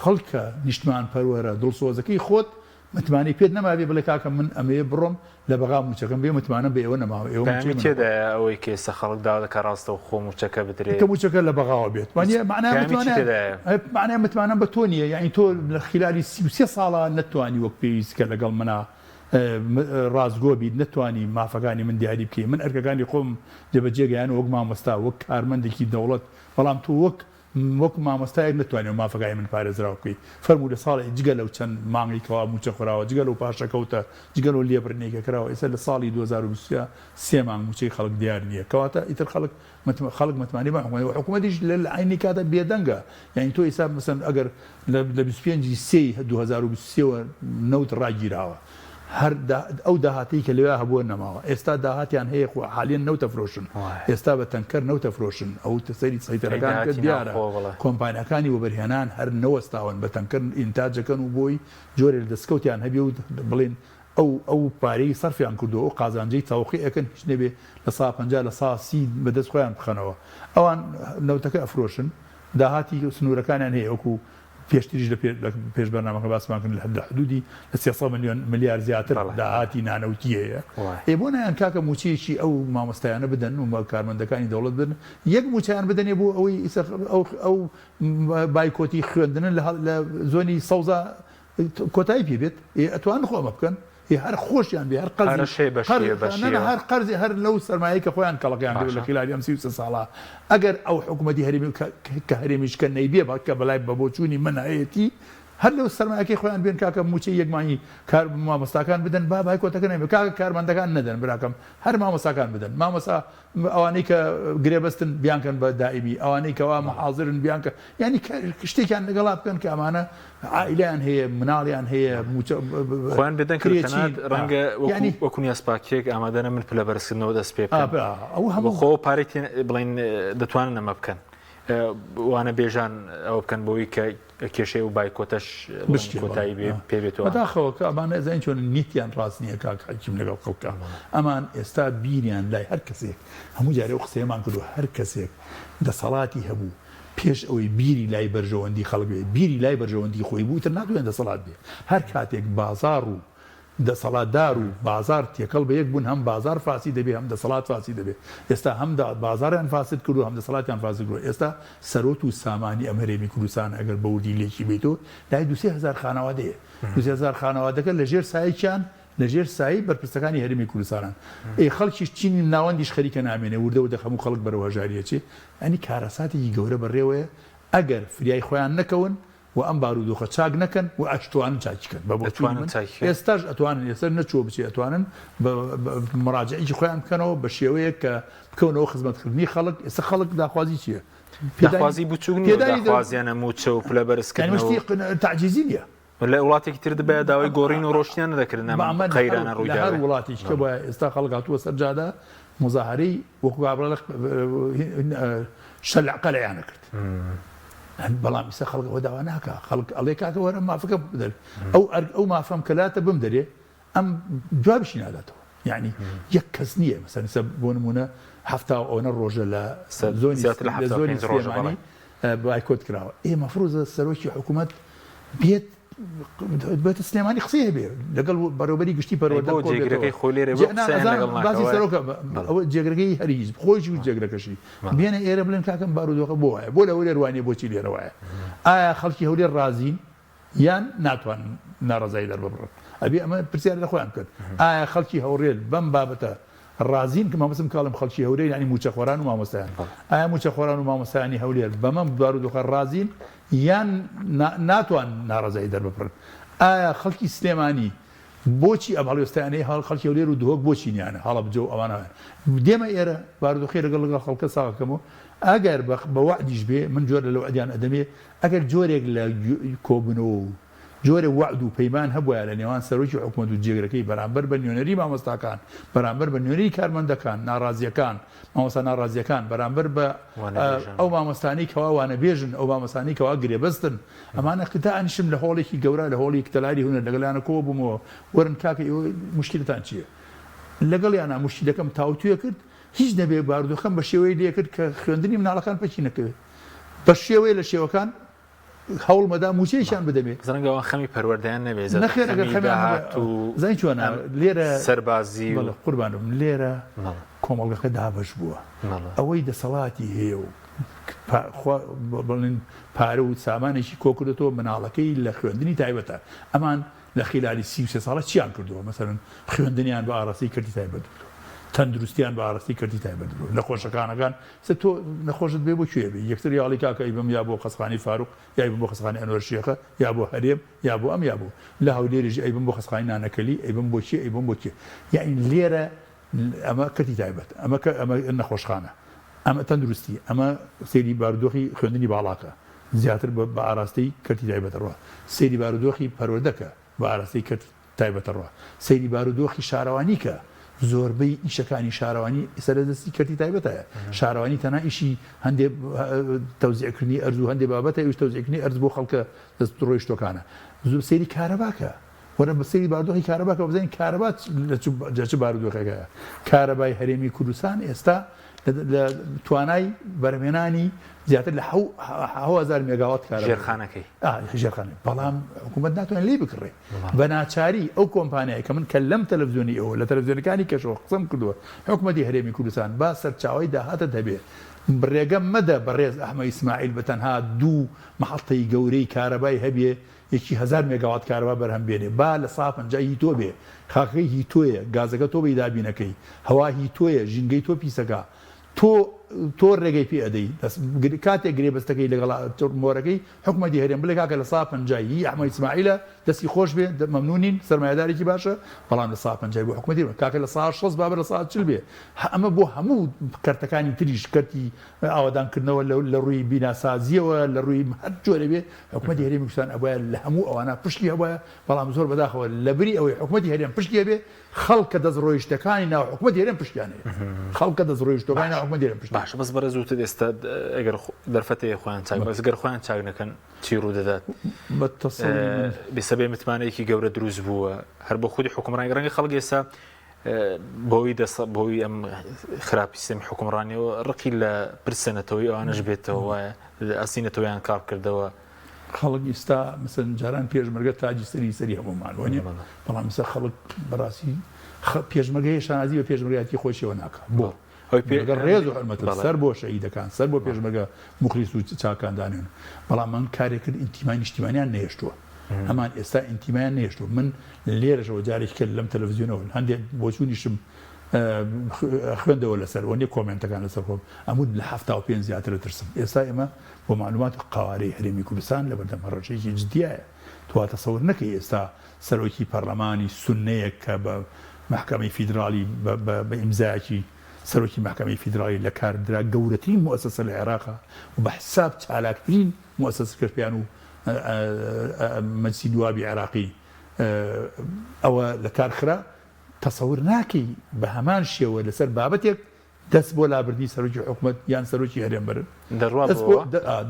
خەڵکە نیشتمان پەروەرە دڵسۆزەکەی خۆت متمانەی پێت نەمابێ بڵێ کاکە من ئەمەوێ بڕۆم لە بەغا مووچەکەم بێ متمانەم بە ئێوە نەماوە ئێوە مووچەی پەیامی من تێدایە ئەوەی کە ئێستا خەڵک داوا دەکات ڕاستەوخۆ مووچەکە بدرێ کە مووچەکە لە بەغاوە بێت وانیە هیچ مەعنای پەیامی چی متمانە تێدایە؟ مەعنای متمانەم بە تۆ نییە یانی تۆ لە خیلالی 33 ساڵا نەتتوانی وەک پێویست کە لەگەڵ منا. ڕاستگۆ بیت، نەتوانی مافەکانی من دیاری بکەی، من ئەرکەکانی خۆم جێبەجێ گەیاندوە وەک مامۆستا، وەک کارمەندێکی دەوڵەت، بەڵام تۆ وەک وەک مامۆستایەک نەتوانی ئەو مافەکانی من پارێزراو بکەی، فەرموو لە ساڵی جگە لەو چەند مانگەی کەوا مووچە خوراوە، جگە لەو پاشەکەوتە، جگە لەو لێبڕینەی کە کراوە، ئێستا لە ساڵی 2023 مانگ مووچەی خەڵک دیار نییە، کەواتە ئیتر خەڵک خەڵک متمانەی بەم حکومەتە و حکومەتیش لە عەینی کاتە بێدەنگە، یانی تۆ ئێستا مەسەلەن ئەگەر لە 25 ی سێی 2023 وە نەوت ڕاگیراوە هەر ئەو داهاتەی کە لەوێ هەبووە نەماوە ئێستا داهاتیان هەیە خۆ حالیەن نەوت ئەفرۆشن ئێستا بە تەنکەر نەوت ئەفرۆشن ئەو سەیری سەیتەرەکان کە دیارە کۆمپانیاکانی وەبەرهێنان هەر نەوەستاون بە تەنکەر ئینتاجەکەن و بۆی جۆرێ لە دەستکەوتیان هەبێ و بڵێن ئەو ئەو پارەی سەرفیان کردووە ئەو قازانجەی تەوقی ئەکەن هیچ نەبێ لە سا 50 لە سا 30 بەدەست خۆیان بخەنەوە ئەوان نەوتەکە ئەفرۆشن داهاتی سنوورەکانیان هەیە وەکو پێشتریش لە پێش بەرنامەکە باسمان کرد لە حدودی لە 300 ملیۆن ملیار زیاتر داهاتی نانەوتی هەیە ئێ بۆ نایان کاکە موچەیەکی ئەو مامۆستایانە بدەن و کارمەندەکانی دەوڵەت بدەن یەک موچەیان بدەنێ بۆ ئەوەی ئەو ئەو بایکۆتی خوێندنن لە زۆنی سەوزا کۆتایی پێ بێت ئێ ئەتوانن خۆ ئەمە بکەن ئێ هەر خۆشیان بێ هەر قەرزی پارەش هەیە بەشیە قەرز بەشیە. نا نا هەر قەرزی هەر لەو سەرمایەی کە خۆیان کەڵەکەیان کردوە لە باشە. خیلالی ئەم 33 ساڵە ئەگەر ئەو حکومەتی هەرێمی کە کە هەرێمیش کە نەیبێ بە کە بەلای بە بۆچوونی من هەیەتی هەر لەو سەرمایەکەی خۆیان بێن کاکە مووچەی یەک مانگی کار مامۆستاکان بدەن با بایکۆتەکە نەبێ کاکە کارمەندەکان نەدەن براکەم هەر مامۆستاکان بدەن مامۆستا ئەوانەی کە گرێبەستن بیانکەن بە دائیمی، ئەوانەی کەوا محازرن بیانکەن، یانی شتێکیان لەگەڵا بکەن کە ئەمانە عائیلەیان هەیە، مناڵیان هەیە، مووچە خۆیان بێدەنگ کرد کرێچین، تەنانەت ڕەنگە وەکو یانی وەکو نیازپاکییەک ئامادە نەبن پلە بەرزکردنەوە دەست پێ بکەن. ئەو هەموو خۆ پارەی تێ بڵێن دەتوانن ئەمە بکەن. وانەبێژان ئەوە بکەن بۆی کە کێشەی و بایکۆتەش بشکێ کۆتایی بەڵێ. پێ بێتەوە. بەداخەوە کە ئەمانە ئەزانی چۆنن نیەتیان ڕاست نیە کاک حەکیم لەگەڵ خەڵکا ئەمان ئێستا بیریان لای هەر کەسێک هەموو جارێ ئەو قسەیەمان کردوە هەر کەسێک دەسەڵاتی هەبوو پێش ئەوەی بیری لای بەرژەوەندی خەڵک بێ بیری لای بەرژەوەندی خۆی بوو ئیتر ناتوانێ دەسەڵات بێ هەر کاتێک بازاڕ و دەسەڵاتدار و بازاڕ تێکەڵ بە یەک بوون هەم بازاڕ فاسید دەبێ هەم دەسەڵات فاسید دەبێ ئێستا هەم بازاڕیان فاسد کردووە هەم دەسەڵاتیان فاسد کردووە ئێستا سەرۆت و سامانی ئەم هەرێمی کوردستان ئەگەر بە وردی لێکی بەیتەوە لای دوو سێ هەزار خانەوادەیە دوو سێ هەزار خانەوادەکە لە ژێر سایەی کیان لە ژێر سایەی بەرپرسەکانی هەرێمی کوردستانن ئێ خەڵکیش چینی ناوەندیش خەریکە نامێنێ وردە وردە هەموو خەڵک بەرەو هەژاری ئەچێ یانی کارەساتێکی گەورە بەڕێوەیە ئەگەر فریای خۆیان نەکەون و ئەم بارودۆخە چاک نەکەن و ئەشتوانن چاکی کەن بە بۆچوونی ئەتوانن من چاکی کەن. ئێستاش ئەتوانن ئێستا نەچووە بچێ ئەتوانن بە مڕاجعێکی خۆیان بکەنەوە بە شێوەیەک کە بکەونەوە خزمەتکردنی خەڵک ئێستا خەڵک داخوازی چییە؟ پێدانی داخوازی بچووک نییە و پێدانی دە داخوازیانە مووچە و پلە یانی بەرزکردنەوە شتی و تەعجیزی نییە. لە وڵاتێکی تر دەبایە داوای گۆڕین و ڕۆشتنیان نەدەکرد بە ئەم ئەمە لە هەر قەیرانە لە هەر ڕوویدابێ. وڵاتێکی کە بەڵێ. بایە ئێستا خەڵک هاتووە سەر جادە موزاهەرەی وەکو کابرا شەلع قەلعیان ئەکرد. بەڵام ئیستا خەڵک ئەوە داوا ناکا خەڵک ئەڵێ کاکە وەرە مافەکەم بدەن ئەو ئەرک ئەو مافەم کە لاتە بمدەرێ ئەم جوابیشی ناداتەوە یعنی یەک کەس نییە مەسەن ئیستا بۆ نمونە هەفتا و ئەوەنە ڕۆژە لە زۆنی زیاتر لە لە زۆنی 75 ڕۆژە بەڵێ سلێمانی بایکۆت کراوە ئێ مەفروزە سەرۆکی حکوومەت بێت بێتە سلێمانی قسەی هەبێ لەگەڵ بەڕێوەبەری گشتی ئەی پەروەردە بۆ کۆ بێتەوە جێگرەکەی خۆی لێرە بۆ جێ نا قسەیان ئەزانم لەگەڵ ناکا باسی وایە سەرۆکە بەڵێ ئەوە جێگرەکەی هەر هیچ خۆیشی و جێگرەکەشی بێنە ئێرە بڵێن کاکە ئەم بارودۆخە بۆ وایە بۆ لە هەولێر وانیە بۆچی لێرە وایە ئایا خەڵکی هەولێر ڕازین یان ناتوانن ناڕەزایی دەرببڕن ئەبێ ئەمە پرسیار لە خۆیان بکەن ئایا خەڵکی هەوڕێل بەم بابەتە ڕازین کە مامۆستم کاڵم خەڵکی هەولێر یانی مووچەخۆران و مامۆستایان ئایا مووچەخۆران و مامۆستایانی هەولێر بەمەم بارودۆخە ڕازین یان ناتوان ناڕەزایی دەرببڕن ئایا خەڵکی سلێمانی بۆچی ئەم هەڵوێستەیانەی خەڵکی هەولێر و دهۆک بۆچی نیانە هەڵەبجە و ئەوانە دێمە ئێرە بارودۆخی لەگەڵ لەگەڵ خەڵکە ساغەکەمەوە ئەگەر بە وەعدیش بێ من جۆرە لە وەعدیان ئەدەمێ ئەگەر جۆرێک لە کۆبوونەوە و جۆرێ وەعد و پەیمان هەبوایە لە نێوان سەرۆکی حکومەت و جێگرەکەی بەرامبەر بە نوێنەری مامۆستاکان، بەرامبەر بە نوێنەری کارمەندەکان، ناڕازییەکان، مامۆستا ناڕازییەکان، بەرامبەر بە ئەو مامۆستانەی کەوا وانەبێژن، ئەو مامۆستانەی کەوا گرێبەستن، ئەمانە دانیشم لە هۆڵێکی گەورە، لە هۆڵی تەلاری هونەر لەگەڵیانە کۆ بوومەوە، وەرن کاکە ئێوە موشکیلەتان چییە؟ لەگەڵیانا موشکیلەکەم تاوتوێ کرد، هیچ نەبێ بارودۆخەکەم بە شێوەیەک لێ کرد کە خوێندنی مناڵەکان پەکی نەکەوێ. بە شێوەیە لە شێوەکان هەوڵمەدا مووچەیەکیان بدەمێ. زەنگە ئەوان خەمی پەروەردەیان نەبێ زیاتر نەخێر ئەگەر خەمی خەمیان هەبێ داهات و زانی چۆنە ئەم لێرە سەربازی و بەڵێ قوربانم لێرە بەڵێ. کۆمەڵگەکە دابەش بووە بەڵێ. ئەوەی دەسەڵاتی هەیە و خوا بڵێن پارە و سامانێکی کۆکردۆتەوە مناڵەکەی لە خوێندنی تایبەتە ئەمان. لە خیلالی 33 ساڵە چیان کردووە؟ مەسەلەن خوێندنیان بە ئاراستەی کەرتی تایبەت بردووە، تەندروستیان بە ئاراستەی کەرتی تایبەت بردووە، نەخۆشەکانەکان سە تۆ نەخۆشت بێ بۆ کوێ بێ؟ یەکسەر یاڵی کاکە ئەیبەم یا بۆ خەستخانەی فاروق یا ئەیبەم بۆ خەستخانەی ئەنوەر شێخە یا بۆ هەرێم یا بۆ ئەم یا بۆ لە هەولێریش ئەیبەم بۆ خەستخانەی نانەکەلی ئەیبەم بۆ کێ ئەیبەم بۆ کێ یەعنی لێرە ئەمە کەرتی تایبەت ئەمە کە ئەمە نەخۆشخانە ئەمە تەندروستی ئەمە سەیری بارودۆخی خوێندنی باڵاکە زیاتر بە ئاراستەی کەرتی تایبەت ڕوا سەیری بارودۆخی پەروەردەکە بە ئاراستەی کەرتی تایبەت ڕوا سەیری بارودۆخی شارەوانی کە زۆربەی ئیشەکانی شارەوانی ئێستا لە دەستی کەرتی تایبەتایە شارەوانی تەنها ئیشی هەندێ تەوزیعکردنی ئەرز و هەندێ بابەتە ئەویش تەوزیعکردنی ئەرز بۆ خەڵکە دەست ڕۆیشتوەکانە زوو سەیری کارەباکە وەرە بە سەیری بارودۆخی کارەبا کە بزانین کارەبا لە چ بارودۆخێکایە. کارەبای هەرێمی کوردستان ئێستا لە توانای بەرهەمهێنانی زیاتر لە 1000 مێگاوات کارەبا ژێرخانەکەی ژێرخانەکەی بەڵام حکوومەت ناتوانێت لێی بکڕێ بە ناچاری ئەو کۆمپانیای کە من کە لەم تەلەڤزیۆنی ئەوە لە تەلەڤزیۆنەکانی کەشەوە قسەم کردووە حکوومەتی هەرێمی کوردستان با سەرچاوەی داهاتت هەبێ ڕێگە مەدە بەڕێز ئەحمە ئیسماعیل بە تەنها دوو محەتەی گەورەی کارەبای هەبێ یەکی هەزار مێگاوات کارەبا بەرهەم بێنێ با لە سا 50 هی تۆ بێ، خاکەکەی هی تۆیە، گازەکە تۆ بی دابینەکەی، هەوا هی تۆیە، ژینگەی تۆ پیسەکا، تۆ تۆ رێگەی پێ ئەدەی، دەس کاتێک گرێبەستەکەی لەگەڵا مۆرەکەی حکومەتی هەرێم بڵێ کاکە لە سا 50 هی ئەحمەد ئیسماعیلە دەستی خۆش بێ مەمنونین سەرمایەدارێکی باشە بەڵام لە سا 50 بۆ حکومەتی کاکە لە سا 60 بابە لە سا 40 بێ ئەمە بۆ هەموو کەرتەکانی تریش کەرتی ئاوەدانکردنەوە لە ڕووی بیناسازییەوە، لە ڕووی هەر جۆرێ بێ، حکومەتی هەرێمی کوردستان ئەبوایە لە هەموو ئەوانە پشکی هەبوایە، بەڵام زۆر بەداخەوە لەبری ئەوەی حکومەتی هەرێم پشکی هەبێ، خەڵکە دەستڕۆیشتەکانی ناو حکومەتی هەرێم پشکیان هەیە. خەڵکە دەستڕۆیشتووەکانی ناو حکومەتی هەرێم پشکیان باشە بەس بەڕێز وتت ئێستا ئەگەر دەرفەتێ خۆیان چاک بەس گەر خۆیان چاک نەکەن چی ڕوودەدات؟ بە تەسەوری من بێسە بێ متمانەیەکی گەورە دروست بووە هەر بۆ خودی حکومڕانی ڕەنگە خەڵک ئێستا بەهۆی دەسە بەهۆی ئەم خراپی سیستەمی حوکمڕانیەوە ڕقی لە پرسە نەتەوەی ئەوانەش بێتەوە وایە ئەستی نەتەوەیان کاڵ کردەوە. خەڵک ئیستا مەسەلەن جاران پێشمەرگە تاجی سەری سەری هەموومان وانیە بەڵام ئیستا خەڵک بەڕاستی پێشمەرگە هەیە شانازی بە پێشمەرگایەتی خۆیشەوە ناکا بۆ لەگەڵ ڕێز و حورمەتم سەر بۆ شەهیدەکان سەر بۆ پێشمەرگە موخلیس و چاکان دانێن بەڵام من کارێک کرد ئینتیمای نیشتیمانیان نەهێشتووە ئەمان ئێستا ئینتیمایان نەهێشتووە من لێرەشەوە جارێکی کە لەم تەلەڤزیۆنەوە هەندێک بۆچوونیشم خوێندەوە لەسەر وەنیە کۆمێنتەکان لەسەر خۆم ئەموت لە 75 زیاتر ترسم ئێستا ئێمە بۆ معلومات قوارەی هەرێمی کوردستان لە بەردەم هەڕەشەیەکی جدیایە تو تەسەور نەکەی ئێستا سەرۆکی پەرلەمانی سوننەیەک کە بە مەحکەمەی فیدراڵی بە ئیمزایەکی سەرۆکی مەحکەمەی فیدراڵی لە کار درا گەورەترین موئەسەسە لە عێراقا و بە حساب چالاکترین موئەسەسەکەش پێیان و مەجلسی نوابی عێراقی ئەوە لە کار خرا تەسەور ناکەی بە هەمان شێوە لەسەر بابەتێک دەست بۆ لابردنی سەرۆکی حکومەت یان سەرۆکی هەرێم بەرن دەڕوا دەست بۆ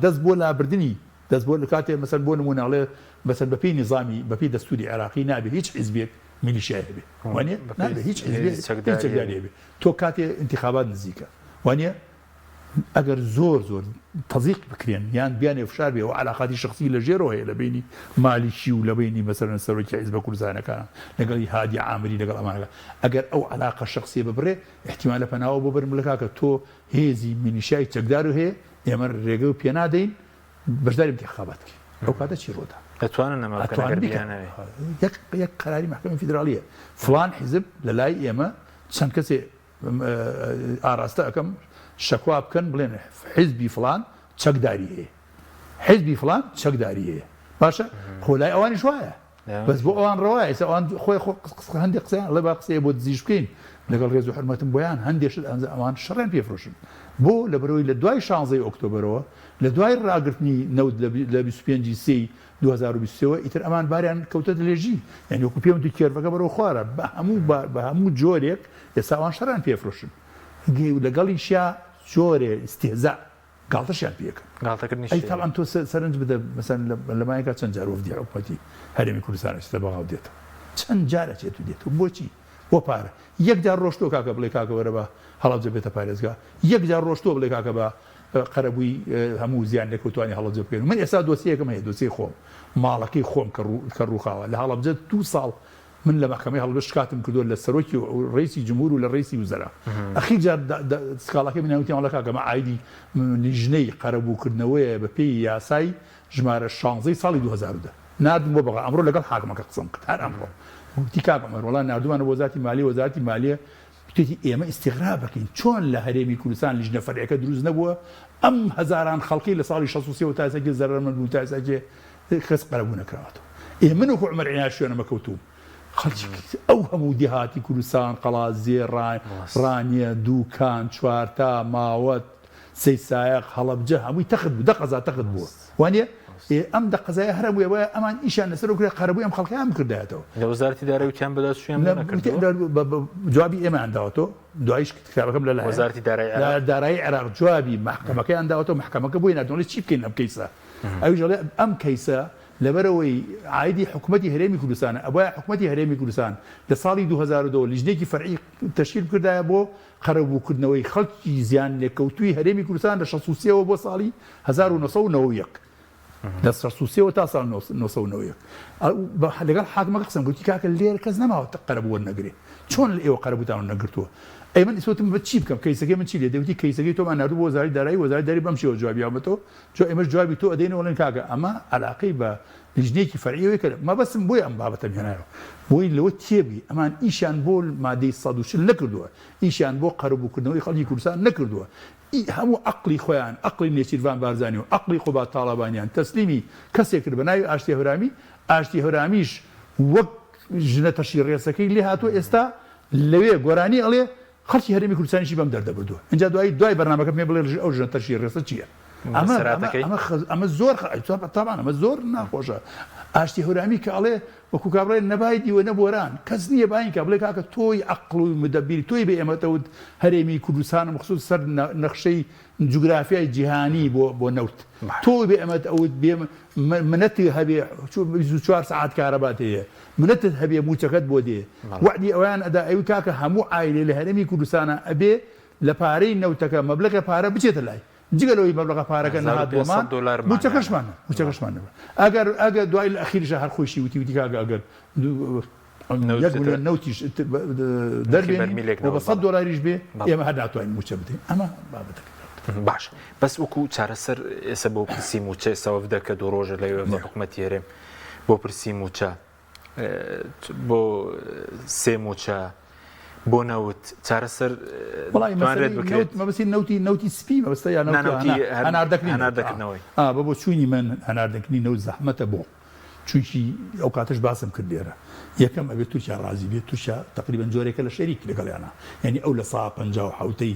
دەست بۆ لابردنی دەست بۆ کاتێ مەسەن بۆ نموونە ئەڵێ مەسەن بەپێی نیزامی بەپێی دەستوری عێراقی نابێ هیچ حیزبێک میلیشیای هەبێ وانیە نابێ هیچ حیزبێک چەکداری هەبێ تۆ کاتێ ئینتیخابات نزیکە وانیە ئەگەر زۆر زۆر تەزیق بکرێن یان بیانێ فشار بێ و علاقاتی شخصی لە ژێرەوە هەیە لە بینی مالیکی و لە بینی مەسەلەن سەرۆکی حیزبە کوردستانەکان لەگەڵی هادی عامری لەگەڵ ئەمانەکە ئەگەر ئەو علاقە شخصیە ببڕێ ئیحتیمالە پەناوە بۆ بەرن بڵێ کاکە تۆ هێزی میلیشیای چەکدار و هەیە ئێمە ڕێگە و پێنادەین بەشداری انتخابات بکەین ئەو کاتە چی ڕوودا؟ دەتوانن ئەمە بکەن ئەگەر بیانەوێ. یەک یەک قەراری مەحکەمەی فیدراڵیە فڵان حیزب لە لای ئێمە چەند کەسێ ئاراستە ئەکەم شەکوا بکەن بڵێن حیزبی فڵان چەکداری هەیە حیزبی فڵان چەکداری هەیە باشە خۆ لای ئەوانیش وایە بەس بۆ ئەوان ڕەوایە ئێستا ئەوان خۆی خۆ هەندێک قسەیان ئەڵێ با قسەیە بۆ دزیش بکەین لەگەڵ ڕێز و حورمەتم بۆیان هەندێک شت ئەوان شەڕیان پێ فرۆشن بۆ لەبەرەوەی لە دوای شانزەی ئۆکتۆبەرەوە لە دوای ڕاگرتنی نەوت لە 25 سێی 2023 ئیتر ئەمان باریان کەوتە لێژی یعنی وەکو پێم وتی curve ەکە بەرەو خوارە بە هەموو بە هەموو جۆرێک ئێستا ئەوان شەڕیان پێ فرۆشن لەگەڵیشیا جۆرێ ئیستیهزا گاڵتەشیان پێ ئەکەن. گاڵتەکردنیش ئەی تەبعەن تۆ سەرنج بدە مەسەلەن لە مایەکا چەند جار وەفدی حکومەتی هەرێمی کوردستان ئەچێتە بەغا و دێتەوە چەند جار ئەچێت و دێتەوە بۆچی بۆ پارە یەک جار ڕۆشتووە کاکە بڵێ کاکە وەرە با هەڵەبجە بێتە پارێزگا یەک جار ڕۆشتووە بڵێ کاکە با قەرەبووی هەموو زیان لێکەوتوانی هەڵەبجە بکەین من ئێستا دۆسیەکەم هەیە دۆسیەی خۆم ماڵەکەی خۆم کە ڕوو کە ڕووخاوە لە هەڵەبجە دوو ساڵ من لە مەحکەمەی هەڵەبجە شکاتم کردووە لە سەرۆکی ڕەیسی جمهور و لە ڕەیسی وزەرا ئەخیر جار سکاڵاکەی منیان وتیان وەڵا کاکە ئەمە عایدی لیژنەی قەرەبووکردنەوەیە بە پێی یاسای ژمارە شانزەی ساڵی 2010. ناردم بۆ بەغا ئەمڕۆ لەگەڵ حاکمەکە قسەم کرد هەر ئەمڕۆ وتی کاک عومەر وەڵا ناردومانە بۆ وەزارەتی مالیە وەزارەتی مالیە وتێتی ئێمە ئیستیغراب ئەکەین چۆن لە هەرێمی کوردستان لیژنە فەرعیەکە دروست نەبووە ئەم هەزاران خەڵکەی لە ساڵی 63 وە تا ئێستا کێ زەرەرمەند بوون تا ئێستا کێ کەس قەرەبوو نەکراوەتەوە ئێ من وەکو عومەر عینایەت شوێنەمە کەوتووم خەڵکی ئەو هەموو دێهاتی کوردستان قەڵادزێ ڕانیە دووکان چوارتا ماوەت سەیدسایەق، هەڵەبجە هەمووی تەخت بوو، دە قەزا تەخت بووە وانیە؟ ئێ ئەم دە قەزایە هەر هەمووی وایە ئەمان ئیشیان لەسەر کرا قەرەبووی ئەم خەڵکەیان بکردایەتەوە. لە وەزارەتی دارایی وتیان بەدەست چوویان بۆ نەکردووە؟ جوابی ئێمەیان داوەتەوە، دواییش کتابەکەم لە لایە. وەزارەتی دارایی عێراق؟ دارایی عێراق جوابی مەحکەمەکەیان داوەتەوە، مەحکەمەکە بۆی ناردوون ئەڵێ چی بکەین لەم کەیسە؟ ئەویش ئەڵێ ئەم کەیسە لەبەرئەوەی عایدی حکومەتی هەرێمی کوردستانە ئەبوایە حکومەتی هەرێمی کوردستان لە ساڵی 2002 لیژنەیەکی فەرعی تەشکیل بکردایە بۆ قەرەبووکردنەوەی خەڵکی زیانلێکەوتووی هەرێمی کوردستان لە 63 ەوە بۆ ساڵی 1991 لە 63 ەوە تا ساڵ 1991 لەگەڵ حاکمەکە قسەم گوتی کاکە لێرە کەس نەماوە قەرەبوو وەرنەگرێ چۆن لە ئێوە قەرەبووتان وەرنەگرتووە ئەی من ئیسوتم بە چی بکەم کەیسەکەی من چی لێ دەوتی کەیسەکەی تۆمان ناردوو بۆ وەزارەتی دارایی وەزارەتی دارایی بەم شێوە جوابی یاومەتەوە جا ئێمەش جوابی تۆ ئەدەینەوە ئەڵێن کاکە ئەمە عەلاقەی بە لیژنەیەکی فەرعیەوەی کە مەبەستم بۆیە ئەم بابەتەم هێنایەوە بۆی لەوە تێبگەی ئەمان ئیشیان بۆ مادەی 140 نەکردووە ئیشیان بۆ قەرەبووکردنەوەی خەڵکی کوردستان نەکردووە هەموو عەقڵی خۆیان عەقڵی نێچیرڤان بارزانی و عەقڵی قوباد تاڵەبانیان تەسلیمی کەسێک کرد بە ناوی ئاشتی هەورامی ئاشتی هەورامیش وەک ژنە تەشی ڕێسەکەی لێ هاتووە ئێستا لەوێ گۆرانی ئەڵێ خەڵکی هەرێمی کوردستانیشی بەم دەردە بردووە ئینجا دوایی دوای بەرنامەکە پێم بڵێ ئەو ژنە تەشی ڕێسە چییە ئەمە ئەمە ئەمە زۆر تاوان ئەمە زۆر ناخۆشە ئاشتی هەورامی کە ئەڵێ وەکو کابرای نەبای دیوە نەبۆران کەس نییە باین کە بڵێ کاکە تۆی عەقڵ و مدەبیر تۆی بە ئێمەتەوت هەرێمی کوردستانم خسوت سەر نەخشەی جوگرافیای جیهانی بۆ بۆ نەوت تۆ بێ ئەمەت ئەوت بێ منەتی هەبێ 24 سەعات کارەبات هەیە منەتت هەبێ موچەکەت بۆ دێ وەعدی ئەویان ئەدا ئەوی کاکە هەموو عایلێ لە هەرێمی کوردستانە ئەبێ لە پارەی نەوتەکە مەبلەغێ پارە بچێتە لای جگە لەوەی مەبلەغە پارەکە نەهات بۆمان موچەکەشمان موچەکەشمان نەبا ئەگەر ئەگەر دوای لە ئەخیریشا هەر خۆیشی وتی وتی کاکە ئەگەر یەک ملیۆن نەوتیش دەربێنین و بە 100 دۆلاریش بێ ئێمە هەر ناتوانین موچە بدەین ئەمە بابەتەکە باش بەس وەکو چارەسەر ئێستا بۆ پرسی موچە ئێستا وەفدە کە دوو ڕۆژە لەوێ حکومەتی هەرێم بۆ پرسی موچە بۆ سێ موچە بۆ نەوت چارەسەر توانرێت بکرێت؟ مەبەستی نەوتی نەوتی سپی مەبەستە یا نەوتی هەناردەکردنەوەی هەناردەکردنەوەی بە بۆچوونی من هەناردەکردنی نەوت زەحمەتە بۆ چونکی ئەو کاتەش باسم کرد لێرە یەکەم ئەبێت تورکیا ڕازی بێت تورکیا تقریبا جۆرێکە لە شەریک لەگەڵیانە یعنی ئەو لە سا 57ەی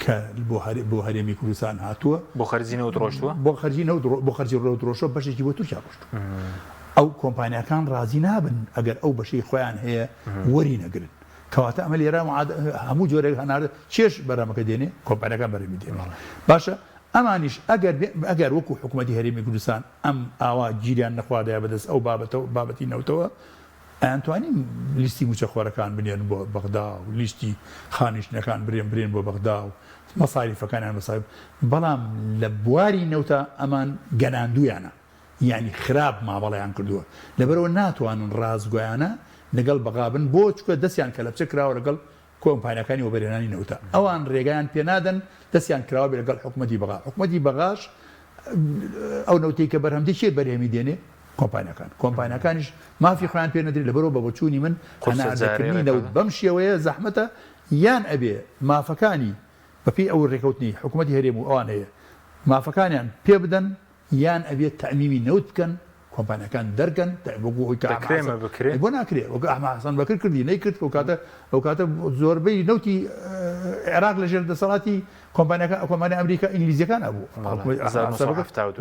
کە بۆ بۆ هەرێمی کوردستان هاتووە. بۆ خەرجی نەوت ڕۆشتووە؟ بۆ خەرجی نەوت بۆ خەرجی نەوت ڕۆشتووە، بەشێکی بۆ تورکیا ڕۆشتووە. ئەو کۆمپانیاکان ڕازی نابن ئەگەر ئەو بەشەی خۆیان هەیە وەری نەگرن. کەواتە ئەمە لێرە هەموو جۆرێک هەناردە چێش بەرهەمەکە دێنێ، کۆمپانیاکان بەرهەمی دێنێ. باشە ئەمانیش ئەگەر ئەگەر وەکوو حکوومەتی هەرێمی کوردستان ئەم ئاوا گیریان نەخواردایە بەدەست ئەو بابەتەوە بابەتی نەوتەوە، ئەیانتوانی لیستی مووچەخۆرەکان بنێرن بۆ بەغدا و لیستی خانشینەکان برێن برێن بۆ بەغدا و مەساریفەکانیان مەساریف بەڵام لە بواری نەوتا ئەمان گەناندویانە یانی خراپ مامەڵەیان کردووە لەبەرئەوە ناتوانن ڕاستگۆیانە لەگەڵ بەغا بن بۆ چونکە دەستیان کەلەپچە کراوە لەگەڵ کۆمپانیاکانی وەبەرهێنانی نەوتە ئەوان ڕێگایان پێنادەن دەستیان کراوە بێ لەگەڵ حکومەتی بەغا حکومەتی بەغاش ئەو نەوتەی کە بەرهەم دێ کێ بەرهەمی دێنێ کۆمپانیاکان کۆمپانیاکانیش مافی خۆیان پێ نەدرێت لەبەرەوە بە بۆچوونی من هەناردەکردنی نەوت بەم شێوەیە زەحمەتە یان ئەبێ مافەکانی بەپێی ئەو ڕێکەوتنی حکوومەتی هەرێم و ئەوان هەیە مافەکانیان پێ بدەن یان ئەبێت تەئمیمی نەوت بکەن کۆمپانیاکان دەرکەن وەکو ئەوی کە دەکرێ ئەمە بکرێ؟ بۆ ناکرێ وەکو ئەحمە حەسەن بەکر کردی نەیکرد ئەو کاتە ئەو کاتە زۆربەی نەوتی عێراق لەژێر دەسەڵاتی کۆمپانیاکە کۆمپانیا ئەمریکا ئینگلیزیەکان ئەبوو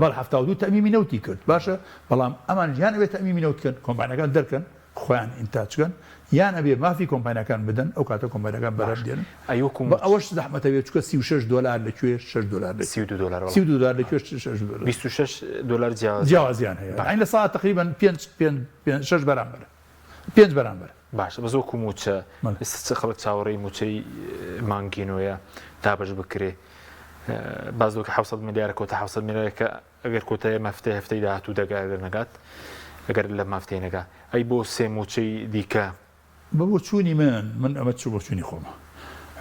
بەڵێ 72 تەئمیمی نەوتی کرد باشە بەڵام ئەمان یان ئەبێت تەئمیمی نەوت بکەن کۆمپانیاکان دەرکەن خۆیان ئینتاج کەن یان ئەبێ مافی کۆمپانیاکان بدەن ئەو کاتە کۆمپانیاکان بەرهەم دێنن ئەی وەکو بە ئەوەش زەحمەتە بێ چونکە 36 دۆلار لە کوێ 6 دۆلار لە 32 دۆلار وەڵا 32 دۆلار لە کوێ 6 دۆلار 26 دۆلار جیاوازی جیاوازیان هەیە یانی لە ساعت تقریبا 5 5 5 6 بەرامبەر 5 بەرامبەر باشە بەس وەکو مووچە ئێستا چ خەڵک چاوەڕێی مووچەی مانگی نۆیە دابەش بکرێ باس لەوە کە 700 ملیارە کۆتا 700 ملیارەکە ئەگەر کۆتای ئەم هەفتەیە هەفتەی داهاتوو دەگا ئەگەر نەگات ئەگەر لەم هەفتەیە نەگا ئەی بۆ سێ مووچەی دیکە؟ بە بۆچوونی من، من ئەمە چ بۆچوونی خۆمە،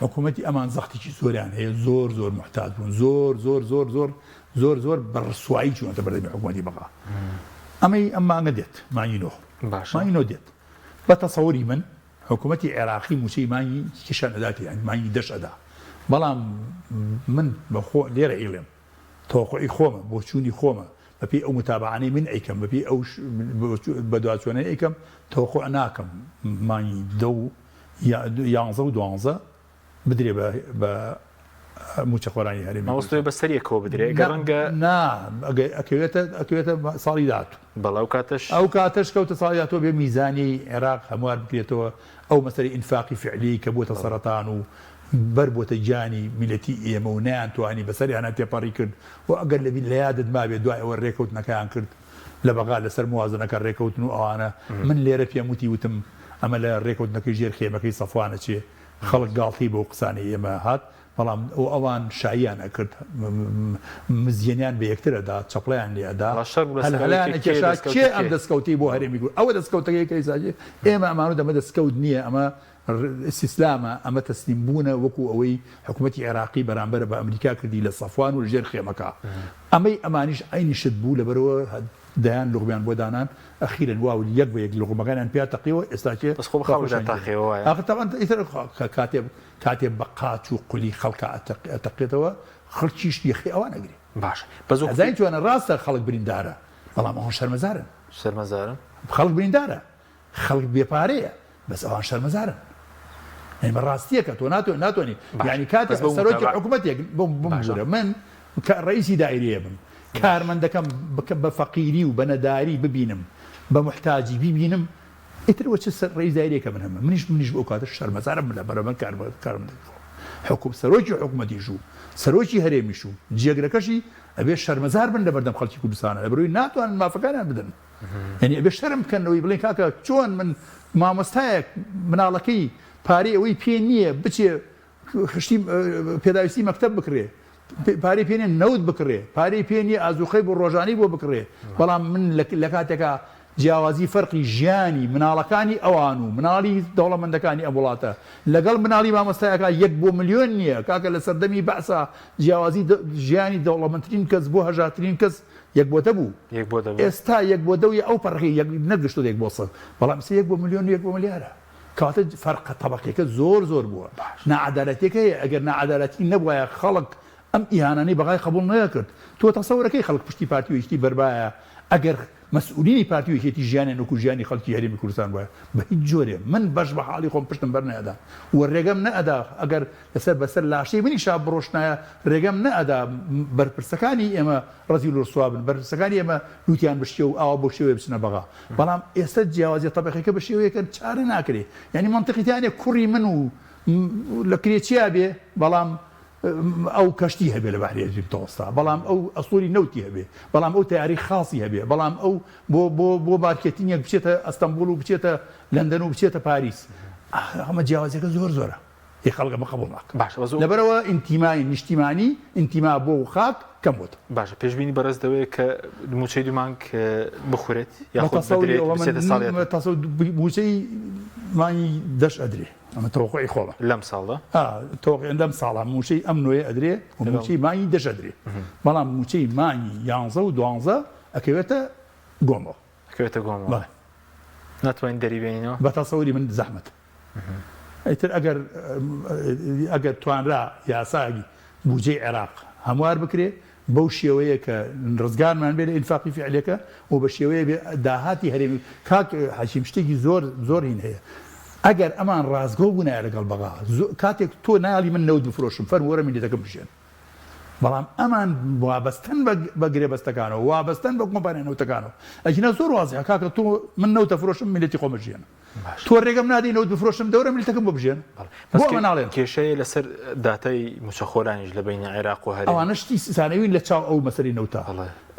حکوومەتی ئەمان زەختێکی زۆریان هەیە، زۆر زۆر موحتاج بوون، زۆر زۆر زۆر زۆر زۆر زۆر بە ڕسوایی چوونەتە بەردەمی حکوومەتی بەغا. ئەمەی ئەم مانگە دێت مانگی نۆ باشە مانگی نۆ دێت بە تەسەوری من حکوومەتی عێراقی مووچەی مانگی کیشان ئەداتێ یانی مانگی دەش ئەدا بەڵام من بەخۆ لێرە ئیڵێم تەوەقوعی خۆمە بۆچوونی خۆمە بەپێی ئەو متابەعانەی من ئەیکەم بەپێی ئەو بەدواچوونەی ئەیکەم تەوەقوع ناکەم مانگی دە و یانزە و دوانزە بدرێ بە بە مووچەخۆرانی هەرێمی مامۆستا کوردستان. بەسەر یەکەوە بدرێ گەر ڕەنگە. نا ئەکەوێتە ئەکەوێتە ساڵی داهاتوو. بەڵێ ئەو کاتەش. ئەو کاتەش کەوتە ساڵی داهاتوو ئەبێ میزانیەی عێراق هەموار بکرێتەوە ئەو مەسەلەی ئینفاقی فعلی کە بۆتە سەرەتان و بەر بۆتە گیانی میللەتی ئێمە و نەیانتوانی بەسەریانا تێپەڕی کرد و ئەگەر لە لە یادت مابێ دوای ئەوە رێکەوتنەکەیان کرد لە بەغا لەسەر موازنەکە رێکەوتن و ئەوانە من لێرە پێم وتی وتم ئەمە لە رێکەوتنەکەی ژێر خێمەکەی سەفوان ئەچێ خەڵک گاڵتەی بەو قسانەی ئێمە هات بەڵام و ئەوان شاییان ئەکرد مزیەنیان بە یەکتر ئەدا چەپڵەیان لێ ئەدا وەڵا شەڕ بوو لەسەر ئەوەی هەلهەلەیان کە کێ ئەکێشا دەسکەوتی کێ ئەم کێ. دەسکەوتەی بۆ هەرێمی کورد ئەوە دەسکەوتەکەی کە ئیستا ئێمە ئەمانوت ئەمە دەسکەوت نییە ئەمە ئیستیسلامە ئەمە تەسلیم بوونە وەکو ئەوەی حکومەتی عێراقی بەرامبەر بە ئەمریکا کردی لە سەفوان و لە ژێر خێمەکە ئەمەی ئەمانیش عەینی شت بوو لەبەرئەوە دەیان لوغمیان بۆ دانان ئەخیرەن واو یەک بە یەک لوغمەکانیان پیا تەقیەوە ئێستا کێ بەس خۆ بە با خەڵکدا خۆشیان گێ تاقیەوە وایە؟ ئاخر تەبعەن ئیتر کاتێ کاتێ بە قاچ و قولی خەڵکا ئەتەقێتەوە خەڵکیش یەخەی ئەوان ئەگرێ. باشە بەس وەکو ئەزانی چۆنە ڕاستە خەڵک بریندارە بەڵام ئەوان شەرمەزارن. شەرمەزارن؟ خەڵک بریندارە خەڵک بێ پارەیە بەس ئەوان شەرمەزارن یعنی بە ڕاستیەکە تۆ ناتوانی ناتوانی باشە یعنی کاتێک بەس بەو سەرۆکی متابع حکوومەتێک بم باشە بمبورە من کە ڕئیسی دایرەیە بم کارمەندەکەم بکە بە فەقیری و بە نەداری ببینم بە محتاجی ببینم ئیتر وە چ سەر ڕئیس دایرەیەکە من هەمە منیش منیش ئەو کاتە شەرمەزارم لە بەرامبەر کارمەندەکەی خۆم حکوم سەرۆکی حکوومەتیش و سەرۆکی هەرێمیش و جێگرەکەشی ئەبێ شەرمەزار بن لە بەردەم خەڵکی کوردستانە لەبەرئەوەی ناتوانن مافەکانیان بدەن یعنی ئەبێ شەرم بکەن لەوەی بڵێن کاکە چۆن من مامۆستایەک مناڵەکەی پارەی ئەوەی پێ نییە بچێ خشتی پێداویستی مەکتەب بکڕێ پارەی پێ نیە نەوت بکڕێ پارەی پێ نییە ئازوخەی بۆ ڕۆژانەی بۆ بکڕێ بەڵام من لە کاتێکا جیاوازی فەرقی ژیانی مناڵەکانی ئەوان و مناڵی دەوڵەمەندەکانی ئەم وڵاتە لەگەڵ مناڵی مامۆستایەکە یەک بۆ ملیۆن نییە کاکە لە سەردەمی بەعسا جیاوازی ژیانی دەوڵەمەندترین کەس بۆ هەژارترین کەس یەک بۆ دە بوو یەک بۆ دە بوو. ئێستا یەک بۆ دە و ئەو پەڕەکەی یەک نەگەشتۆتە یەک بۆ سەد بەڵام ئێستا یەک بۆ ملیۆن و یەک بۆ ملیارە کەواتە فەرقە تەبەقیەکە زۆر زۆر بووە باش. ناعەدالەتیەک هەیە ئەگەر ناعەدالەتی نەبوایە خەڵک ئەم ئیهانانەی بەغای قبوڵ نەکرد تۆ تەسەورەکەی خەڵک پشتی پارتی و یەکێتی بەربایە ئەگەر مەسئولینی پارتی و یەکێتی ژیانیان وەکو ژیانی خەڵکی هەرێمی کوردستان بوایە بە هیچ جۆرێ من بەش بە حاڵی خۆم پشتم بەر نەئەدا و رێگەم نەئەدا ئەگەر لەسەر بەسەر لاشەی منیشا بڕۆشتنایە رێگەم نەئەدا بەرپرسەکانی ئێمە ڕەزیل و ڕسوا بن بەرپرسەکانی ئێمە لوتیان بشکێ و ئاوا بەو شێوەیە بچنە بەغا بەڵام ئێستا جیاوازیە تەبەقیەکە بە شێوەیەکە چارە ناکرێ یانی مەنتقی تیا نیە کوڕی من و لە کرێچیا بێ بەڵام ئەو کەشتی هەبێ لە بەحری ئەجیم تەوەستا بەڵام ئەو ئەسوری نەوتی هەبێ بەڵام ئەو تەیارەی خاصی هەبێ بەڵام ئەو بۆ بۆ بۆ مارکێتینگێک بچێتە ئەستەنبوڵ و بچێتە لەندەن و بچێتە پاریس ئەمە جیاوازیەکە زۆر زۆرە ئی خەڵک ئەمە قبوڵ ناکا باشە بەس لەبەرئەوە ئینتیمای نیشتیمانی ئینتیما بۆ خاک کەم بۆتەوە. باشە پێشبینی بەڕێز دەوەیە کە مووچەی دوو مانگ بخورێت یاخود بەتەسەوری بدرێت ئەوە من بچێتە ساڵیاتەوە؟ تەسەور مووچەی مانگی دەش ئەدرێ ئەمە تەوەقوعی خۆمە. لەم ساڵدا؟ ئا تەوەقوع لەم ساڵا مووچەی ئەم نۆیە ئەدرێ و مووچەی مانگی دەش ئەدرێ بەڵام مووچەی مانگی یانزە و دوانزە ئەکەوێتە گۆمەوە. ئەکەوێتە گۆمەوە. بەڵێ. ناتوانین دەری بێنینەوە؟ بە تەسەوری من زەحمەتە. ئیتر ئەگەر ئەگەر توانرا یاسای بودجەی عێراق هەموار بکرێ بەو شێوەیە کە ڕزگارمان بێ لە ئینفاقی فیعلیەکە و بە شێوەیە بێ داهاتی هەرێمی کاک حەکیم شتێکی زۆر زۆر هین هەیە ئەگەر ئەمان ڕاستگۆ بوونایە لەگەڵ بەغا کاتێک تۆ ناڵی من نەوت بفرۆشم فەرموو وەرە میللەتەکەم بژێن بەڵام ئەمان وابەستەن بە گرێبەستەکانەوە وابەستەن بە کۆمپانیا نەوتەکانەوە ئەگینا زۆر وازحە کاکە تۆ من نەوتە فرۆشم میللەتی خۆم بژێنم تۆ رێگەم نادەی نەوت بفرۆشم دەورە میللەتەکەم بۆ بژێن بۆ ئەمە ناڵێن. کێشەیە لەسەر داتای موچەخۆرانیش لە بەینی عێراق و هەرێم. ئەوانە شتی سانەوین لە چاو ئەو مەسەلەی نەوتە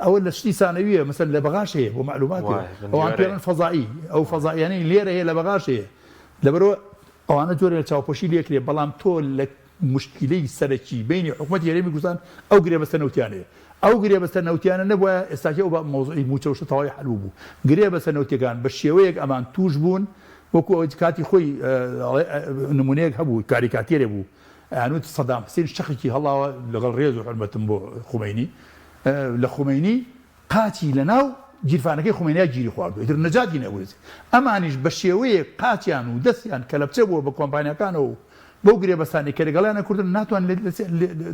ئەوە لە شتی سانەویە مەسەل لە بەغاش هەیە بۆ مەعلومات ئەوان پێڵن فەزایی ئەو فەزاییانەی لێرە هەیە لە بەغاش هەیە لەبەرئەوە ئەوانە جۆرێ لە چاوپۆشی لێکرێ بەڵام تۆ لە موشکیلەی سەرەکی بەینی حکومەتی هەرێمی کوردستان ئەو گرێبەستە نەوتیانەیە. ئەو گرێبەستە نەوتیانە نەبوایە ئێستاکێ ئەو مەوزوعی موچە و شتە تەواوی حەل بووبوو. گرێبەستە نەوتیەکان بە شێوەیەک ئەمان تووش بوون وەکو ئەوەی کاتی خۆی نمونەیەک هەبوو کاریکاتێرێ بوو ئەیانوت سەدام حسین شەقێکی هەڵاوە لەگەڵ ڕێز و حورمەتم بۆ خومەینی لە خومەینی قاچی لەناو گیرفانەکەی خومەینیا گیری خواردووە ئیتر نەجاتی نەبوو ئەمانیش بە شێوەیەک قاچیان و دەستیان کەلەپچە بووە بە کۆمپانیاکانەوە و بەو گرێبەستانەی کە لەگەڵیانە کوردن ناتوان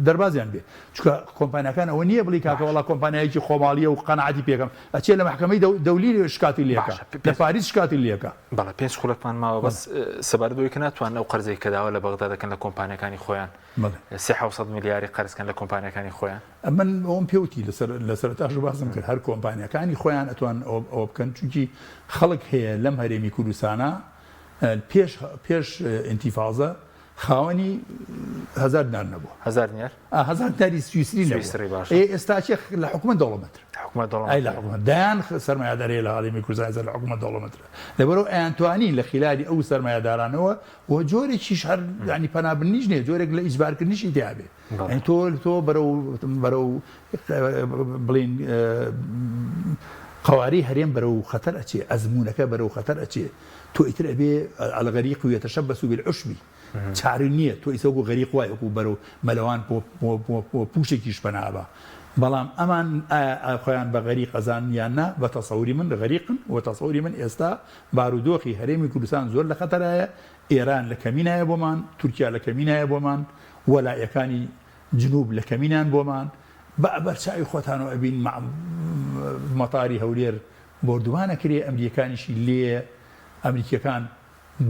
دەربازیان بێ چونکە کۆمپانیاکان ئەوە نییە بڵی کاکە وەڵا کۆمپانیایەکی خۆماڵیە و قەناعەتی پێکەم ئەچێ لە مەحکەمەی دەولی شکاتی لێکا لە پاریس شکاتی لێکا. بەڵێ پێنج خولەکمان ماوە بەس سەبارەت بەوەی کە ناتوانن ئەو قەرزەی کە داوا لە بەغدا دەکەن لە کۆمپانیاکانی خۆیان سێ 700 ملیاری قەرز کەن لە کۆمپانیاکانی خۆیان. من ئەوەم پێ وتی لەسەر لە سەرەتاش باسم کرد هەر کۆمپانیاکانی خۆیان ئەتوان ئەوە بکەن چونکی خەڵک هەیە لەم هەرێمی کوردستانە پێش پێش ئینتیفازە خاوەنی هەزار دینار نەبووە. هەزار دینار؟ ئا هەزار دیناری سویسری نەبووە. سویسری باشە. ئێ ئێستا چێ لە حکومەت دەوڵەمەندترە. حکومەت دەوڵەمەندترە. ئەی لە حکومەت دەیان سەرمایەدار هەیە لە هەرێمی کوردستان ئێستا لە حکومەت دەوڵەمەندترە. لەبەرئەوە ئەیانتوانی لە خیلالی ئەو سەرمایەدارانەوە و جۆرێکیش هەر یانی پەنابردنیش نییە جۆرێک لە ئیجبارکردنیشی تیا بێ. یانی تۆ تۆ بەرەو بەرەو بڵێین قەوارەی هەرێم بەرەو خەتەر ئەچێ، ئەزموونەکە بەرەو خەتەر ئەچێ. تۆ ئیتر ئەبێ الغریق یتشبث بالعشب چارە نییە تۆ ئیسە وەکو غەریق وای وەکو بەرەو مەلەوان بۆ پوشێکیش پەنا ئەبا بەڵام ئەمان ئایا خۆیان بە غەریق ئەزانن یان نا بە تەسەوری من غەریقن و تەسەوری من ئێستا بارودۆخی هەرێمی کوردستان زۆر لە خەتەرایە ئێران لە کەمینایە بۆمان تورکیا لە کەمینایە بۆمان وەلائیەکانی جنوب لە کەمینان بۆمان بە بەرچاوی خۆتانەوە ئەبین مەتاری هەولێر بۆردومان ئەکرێ ئەمریکانیشی لێیە ئەمریکیەکان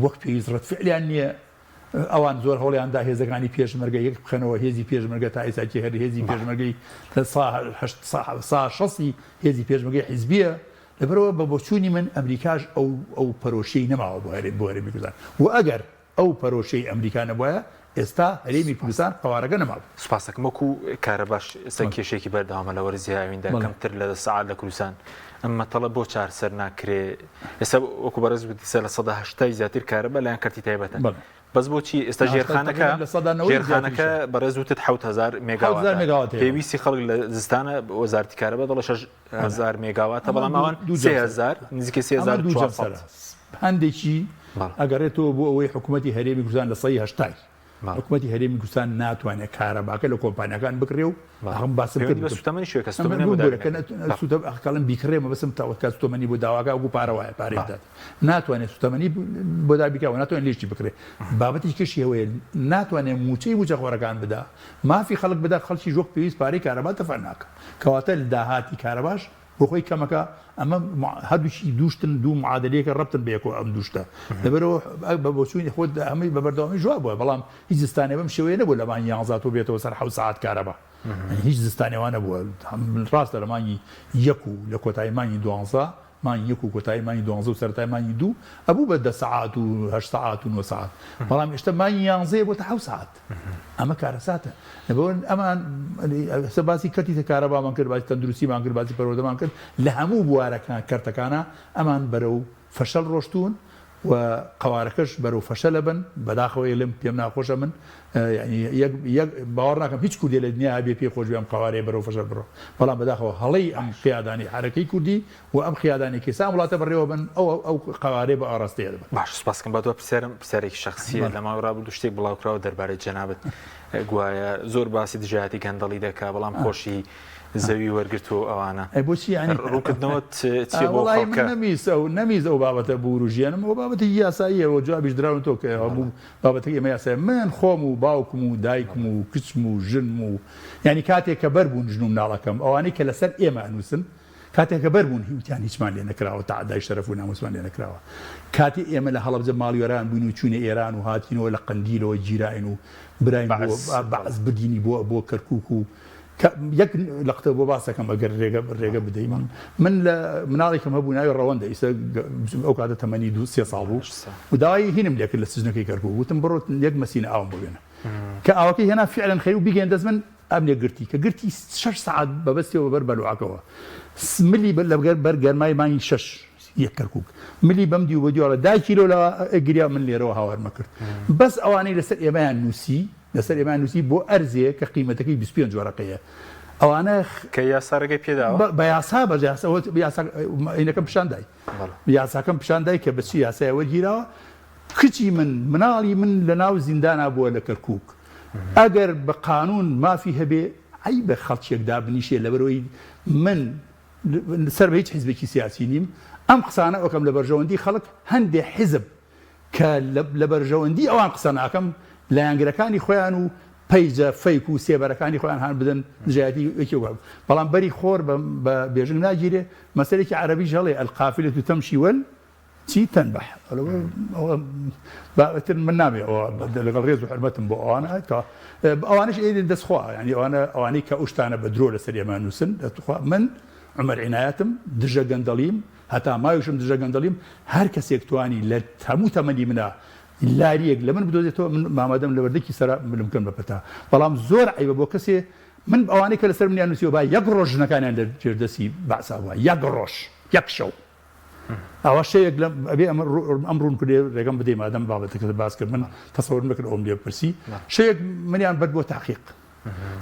وەک پێویست ڕەد فعلیان نیە ئەوان زۆر هەوڵیان دا هێزەکانی پێشمەرگە یەک بخەنەوە هێزی پێشمەرگە تا ئێستا هەر هێزی پێشمەرگەی لە سا هەشت سا شەستی هێزی پێشمەرگەی حیزبیە لەبەرئەوە بە بۆچوونی من ئەمریکاش ئەو ئەو پەرۆشیەی نەماوە بۆ هەرێم بۆ هەرێمی کوردستان و ئەگەر ئەو پەرۆشیەی ئەمریکا نەبوایە ئێستا هەرێمی کوردستان قەوارەکە نەمابوو. سوپاستەکەم. وەکو کارەباش ئێستا کێشەیەکی بەردەوامە لە وەرزی هاویندا کەمتر لە دە سەعات لە کوردستان ئەم مەتەڵە بۆ چارسەر ناکرێ؟ ئێستا وەکو بەڕێز گوتت ئێستا لە 80% زیاتر کارەبا لایەن کەرتی تایبەتە بەس بۆچی ئێستا ژێرخانەکە ژێرخانەکە بەڕێز وتت 7000 مێگاوات پێویستی خەڵک لە زستانە وەزارەتی کارەبا دەڵێ 6000 مێگاواتە بەڵام ئەوان 3000 نزیکەی 3400 هەندێکی ئەگەڕێتەوە بۆ ئەوەی حکوومەتی هەرێمی کوردستان لە سەی هەشتای حکوومەتی هەرێمی کوردستان ناتوانێت کارەباکە لە کۆمپانیاکان بکڕێ و ئەم باسم کرد بە سوتەمەنی شوێ کە سوتەمەنی بیکڕێ مەبەستم تاوەکە سوتەمەنی بۆ داواکە وەکو پارە وایە پارەی بدات ناتوانێت سوتەمەنی بۆ دابیکا و ناتوانێت لێشی بکرێ بابەتی کەشی هەوەیە ناتوانێت موچەی موچەخۆرەکان بدا مافی خەڵک بدا خەڵکی وەک پێویست پارەی کارەبا دەفع ناکە کەواتە داهاتی کارەباش بۆ خۆی کەمەکە ئەمە هەردووکی دووشتن دوو معادلەیەکە ڕەبتن بەیەکەوە ئەم دووشتە لەبەرەوە بە بۆچوونی خۆت ئەمەی بە بەردەوامی جواب بووە بەڵام هیچ زستانێ بەم شێوەیە نەبوو لە مانگی یانزا تۆ بێتەوە سەر حەوت سەعات کارەبا هیچ زستانێ وا نەبووە ڕاستە لە مانگی یەک و لە کۆتایی مانگی دوانزە مانگی یەک و کۆتایی مانگی دوانزە و سەرەتای مانگی دوو ئەبوو بە دە سەعات و هەشت سەعات و نۆ سەعات بەڵام ئێشتا مانگی یانزەیە بۆتە حەوت سەعات ئەمە کارەساتە لەبەر ئەمان ئێستا باسی کەرتی کارەبامان کرد باسی تەندروستیمان کرد باسی پەروەردەمان کرد لە هەموو بوارەکان کەرتەکانە ئەمان بەرەو فەشەل ڕۆشتوون و قەوارەکەش بەرەو فەشەلە بن بەداخەوە ئێلم پێم ناخۆشە من یعنی یەک یەک باوەڕ ناکەم هیچ کوردێ لە دنیا هەبێ پێی خۆش بێ ئەم قەوارەیە بەرەو فەشەل بڕۆ بەڵام بەداخەوە هەڵەی ئەم قیادانەی حەرەکەی کوردی و ئەم قیادانەی کە ئێستا ئەم وڵاتە بەڕێوە بن ئەو ئەو قەوارەیە بە ئاڕاستەیە دەبەن. باش سوپاس کەم با دوا پرسیارم پرسیارێکی شەخسیە لە ماوەی ڕابردوو شتێک بڵاو کراوە دەربارەی جەنابت گوایە زۆر باسی دژایەتی گەندەڵی دەکا بەڵام خۆشی زەوی وەرگرتووە و ئەوانە ئەی بۆچی یانی ڕوونکردنەوەت چیە بۆ وەڵی من خەڵکە؟ نەمیست ئەو نەمیست ئەو بابەتە بوروژێنم ئەو بابەتێکی یاساییە و جوابیش دراون تۆ کە هەموو بابەتەکەی ئێمە یاسایە من خۆم و باوکم و دایکم و کچم و ژنم و یانی کاتێک کە بەر بوون ژن و مناڵەکەم ئەوانەی کە لەسەر ئێمە ئەنووسن کاتێ کە بەر بوون وتیان هیچمان لێ نەکراوە تەعەدای شەرەف و ناموسمان لێ نەکراوە. کاتێ ئێمە لە هەڵەبجە ماڵوێران بووین و چووینە ئێران و هاتینەوە لە قەندیلەوە گیراین و براین بۆ بەعس بەعس بردینی بۆ بۆ کەرکووک و کە یەک لەقتە بۆ باسەکەم ئەگەر رێگە رێگە بدەی من من لە مناڵێکم هەبوو ناوی ڕەوەندە ئیسە ئەو کاتە تەمەنی دوو سێ ساڵ بوو و داوای هینم لێ کرد لە سجنەکەی کەرکووک وتم بڕۆ یەک مەسینە ئاوم بۆ بێنە کە ئاوەکەی هێنا فیعلەن خەریک بوو بیگەیەنە دەست من ئەمنێ گرتی کە گرتی شەش سەعات بەبەستیەوە بەر بەلوعەکەوە ملی لە بەر گەرمای مانگی شەش یەک کەرکوک ملی بەم دیو بە دیوە دایکی لەو لاوە گریا من لێرەوە هاوارمە کرد بەس ئەوانەی لەسەر ئێمەیان نووسی لەسەر ئێمەیان نووسی بۆ ئەرزێ کە قیمەتەکەی 25 وەرەقەیە ئەوانە کە یاسا ڕێگەی پێداوە بە یاسا بە یاسا یاسا ئینەکەم پیشان دای یاساکەم پیشان دای کە بە چی یاسای وەرگیراوە کچی من مناڵی من لە ناو زیندانا بووە لە کەرکوک ئەگەر بە قانون مافی هەبێ عەیبە خەڵکێک دابنیشێ لەبەرئەوەی من. سەر بە هیچ حیزبێکی سیاسی نیم، ئەم قسانە ئەکەم لە بەرژەوەندی خەڵک، هەندێ حیزب کە لە بەرژەوەندی ئەوان قسە ناکەم، لایەنگرەکانی خۆیان و پەیجە fake و سێبەرەکانی خۆیان هان بدەن دژایەتی یەکێ و بەڵام بەری خۆر بە بێژنگ ناگیرێ، مەسەلێکی عەرەبیش هەڵێ القافلە تمشی وال چی تنبح ئەوە با ئیتر من نامێ ئەوە لەگەڵ ڕێز و حرمەتم بۆ ئەوانە کە ئەوانش ئێدن دەستخوا ینی ئەوانە ئەوانەی کە ئەو شتانە بە درۆ لەسەر ئێمە نووسن دەتخوا من عمر عنایەتم دژە گەندەڵیم هەتا ماویشم دژە گەندەڵیم هەر کەسێک توانی لە هەموو تەمەنی منە لاریەک لە من بدۆزێتەوە من مامادەم لە بەردەکی سەرا ملم بکەن بە پەتا بەڵام زۆر عیبە بۆ کەسێ من ئەوانەی کە لەسەر منیان نووسیوە با یەک ڕۆژ ژنەکانیان لە ژێر دەستی بەعسا بووە یەک ڕۆژ یەک شەو ئاوا شەوێک لەم ئەبێ ئەمە ئەم ڕوون کردێ ڕێگەم بدەی مادەم بابەتەکە باس کرد من تەسەورم نەکرد ئەوم لێ پرسی شەوێک منیان برد بۆ تاقیق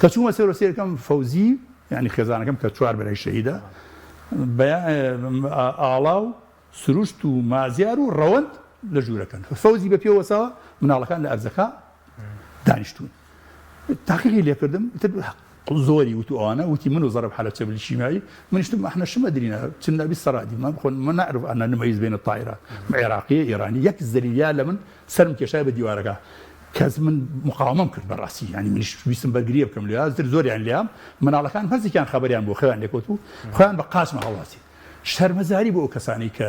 کە چوومە سێرۆ سێرکەم فەوزی یعنی خێزانەکەم کە چوار برای شەهیدە ئاڵا و سروشت و مازیار و ڕەوەند لە ژوورەکەن فەوزی بە پێ وەساوە مناڵەکان لە ئەرزەکە دانیشتوون تاقیقی لێکردم تر زۆری وت و ئەوانە وتی من و ضرب حلبچە بالشیمایی منیش وتم احنا شو مدرينا كنا بالسرادي ما بخون ما نعرف ان نميز بين الطائرات عراقية ايراني یەک زەلیلیا لە من سەرم کێشای بە دیوارەکە کەس من مقاومەم کرد بەڕاستی یعنی منیش ویستم بەرگریە بکەم لێ تر زۆریان لێم مناڵەکان هەرزێکیان خەبەریان بۆ خەویان لێکەوت و خۆیان بە قاچمە هەڵواسی شەرمەزاری بۆ ئەو کەسانەی کە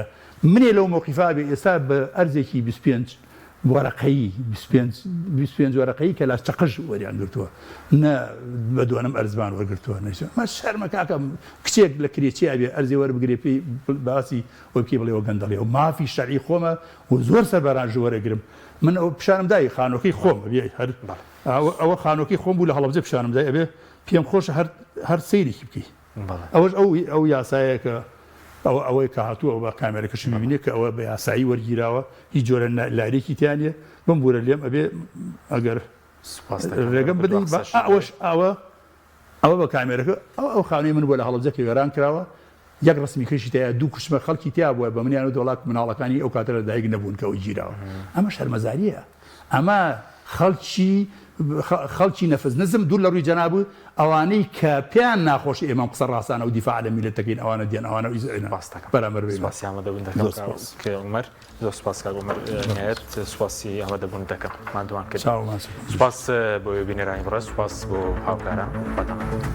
منێ لەو مەوقیفا بێ ئێستا بە ئەرزێکی 25 وەرەقەیی 25 25 وەرەقەیی کە لا چەقژ وەریان گرتووە نە بە دۆنم ئەرزمان وەرگرتووە نەیسە ما شەرمە کاکە کچێک لە کرێچی ئەبێ ئەرزێ وەربگرێ پێی باسی ئەوی بکەی بڵێ ئەوە گەندەڵیە و مافی شەرعی خۆمە و زۆر سەربەران ژ وەرەگرم من ئەو پیشانم دای خانۆکەی خۆم ئەبێ هەر ئەوە خانۆکەی خۆم بوو لە هەڵەبجە پیشانم دای ئەبێ پێم خۆشە هەر هەر سەیرێکی بکەی ئەوەش ئەو ئەو یاسایە کە ئەوە ئەوەی کە هاتووە بە کامێرەکەشی ببینێ کە ئەوە بە یاسایی وەرگیراوە هیچ جۆرە لاریکی تیا نییە بمبوورە لێم ئەبێ ئەگەر ڕێگەم بدەی ئەوەش ئەوە ئەوە بە کامێرەکە ئەو ئەو خانووی من بۆ لە هەڵەبجە کە وێران کراوە یەک ڕسمی کەشی تیا دوو کوشمە خەڵکی تیا بووە بە منیان و دۆڵاک مناڵەکانی ئەو کاتە لە دایک نەبوون کە ئەو گیراوە ئەمە شەرمەزاریە ئەمە خەڵکی خەڵکی نەفس نزم دوور لە ڕووی جەناب و ئەوانەی کە پێیان ناخۆشە ئێمە ئەم قسە ڕاستانە و دیفاع لە میللەت دەکەین ئەوانە دێن ئەوانە ئیزعینە سپاس دەکەم بەرامبەر بە ئێمە. سپاسی ئامادەبوون دەکەم زۆر کاک سپاس. عومەر زۆر سپاس کاک عومەر نیایەت سپاسی ئامادەبوون دەکەم ماندووان کردی چاومان سپاس. سپاس بۆ بینەرانی بەڕێز سپاس بۆ هاوکاران خواتان لەگەڵ.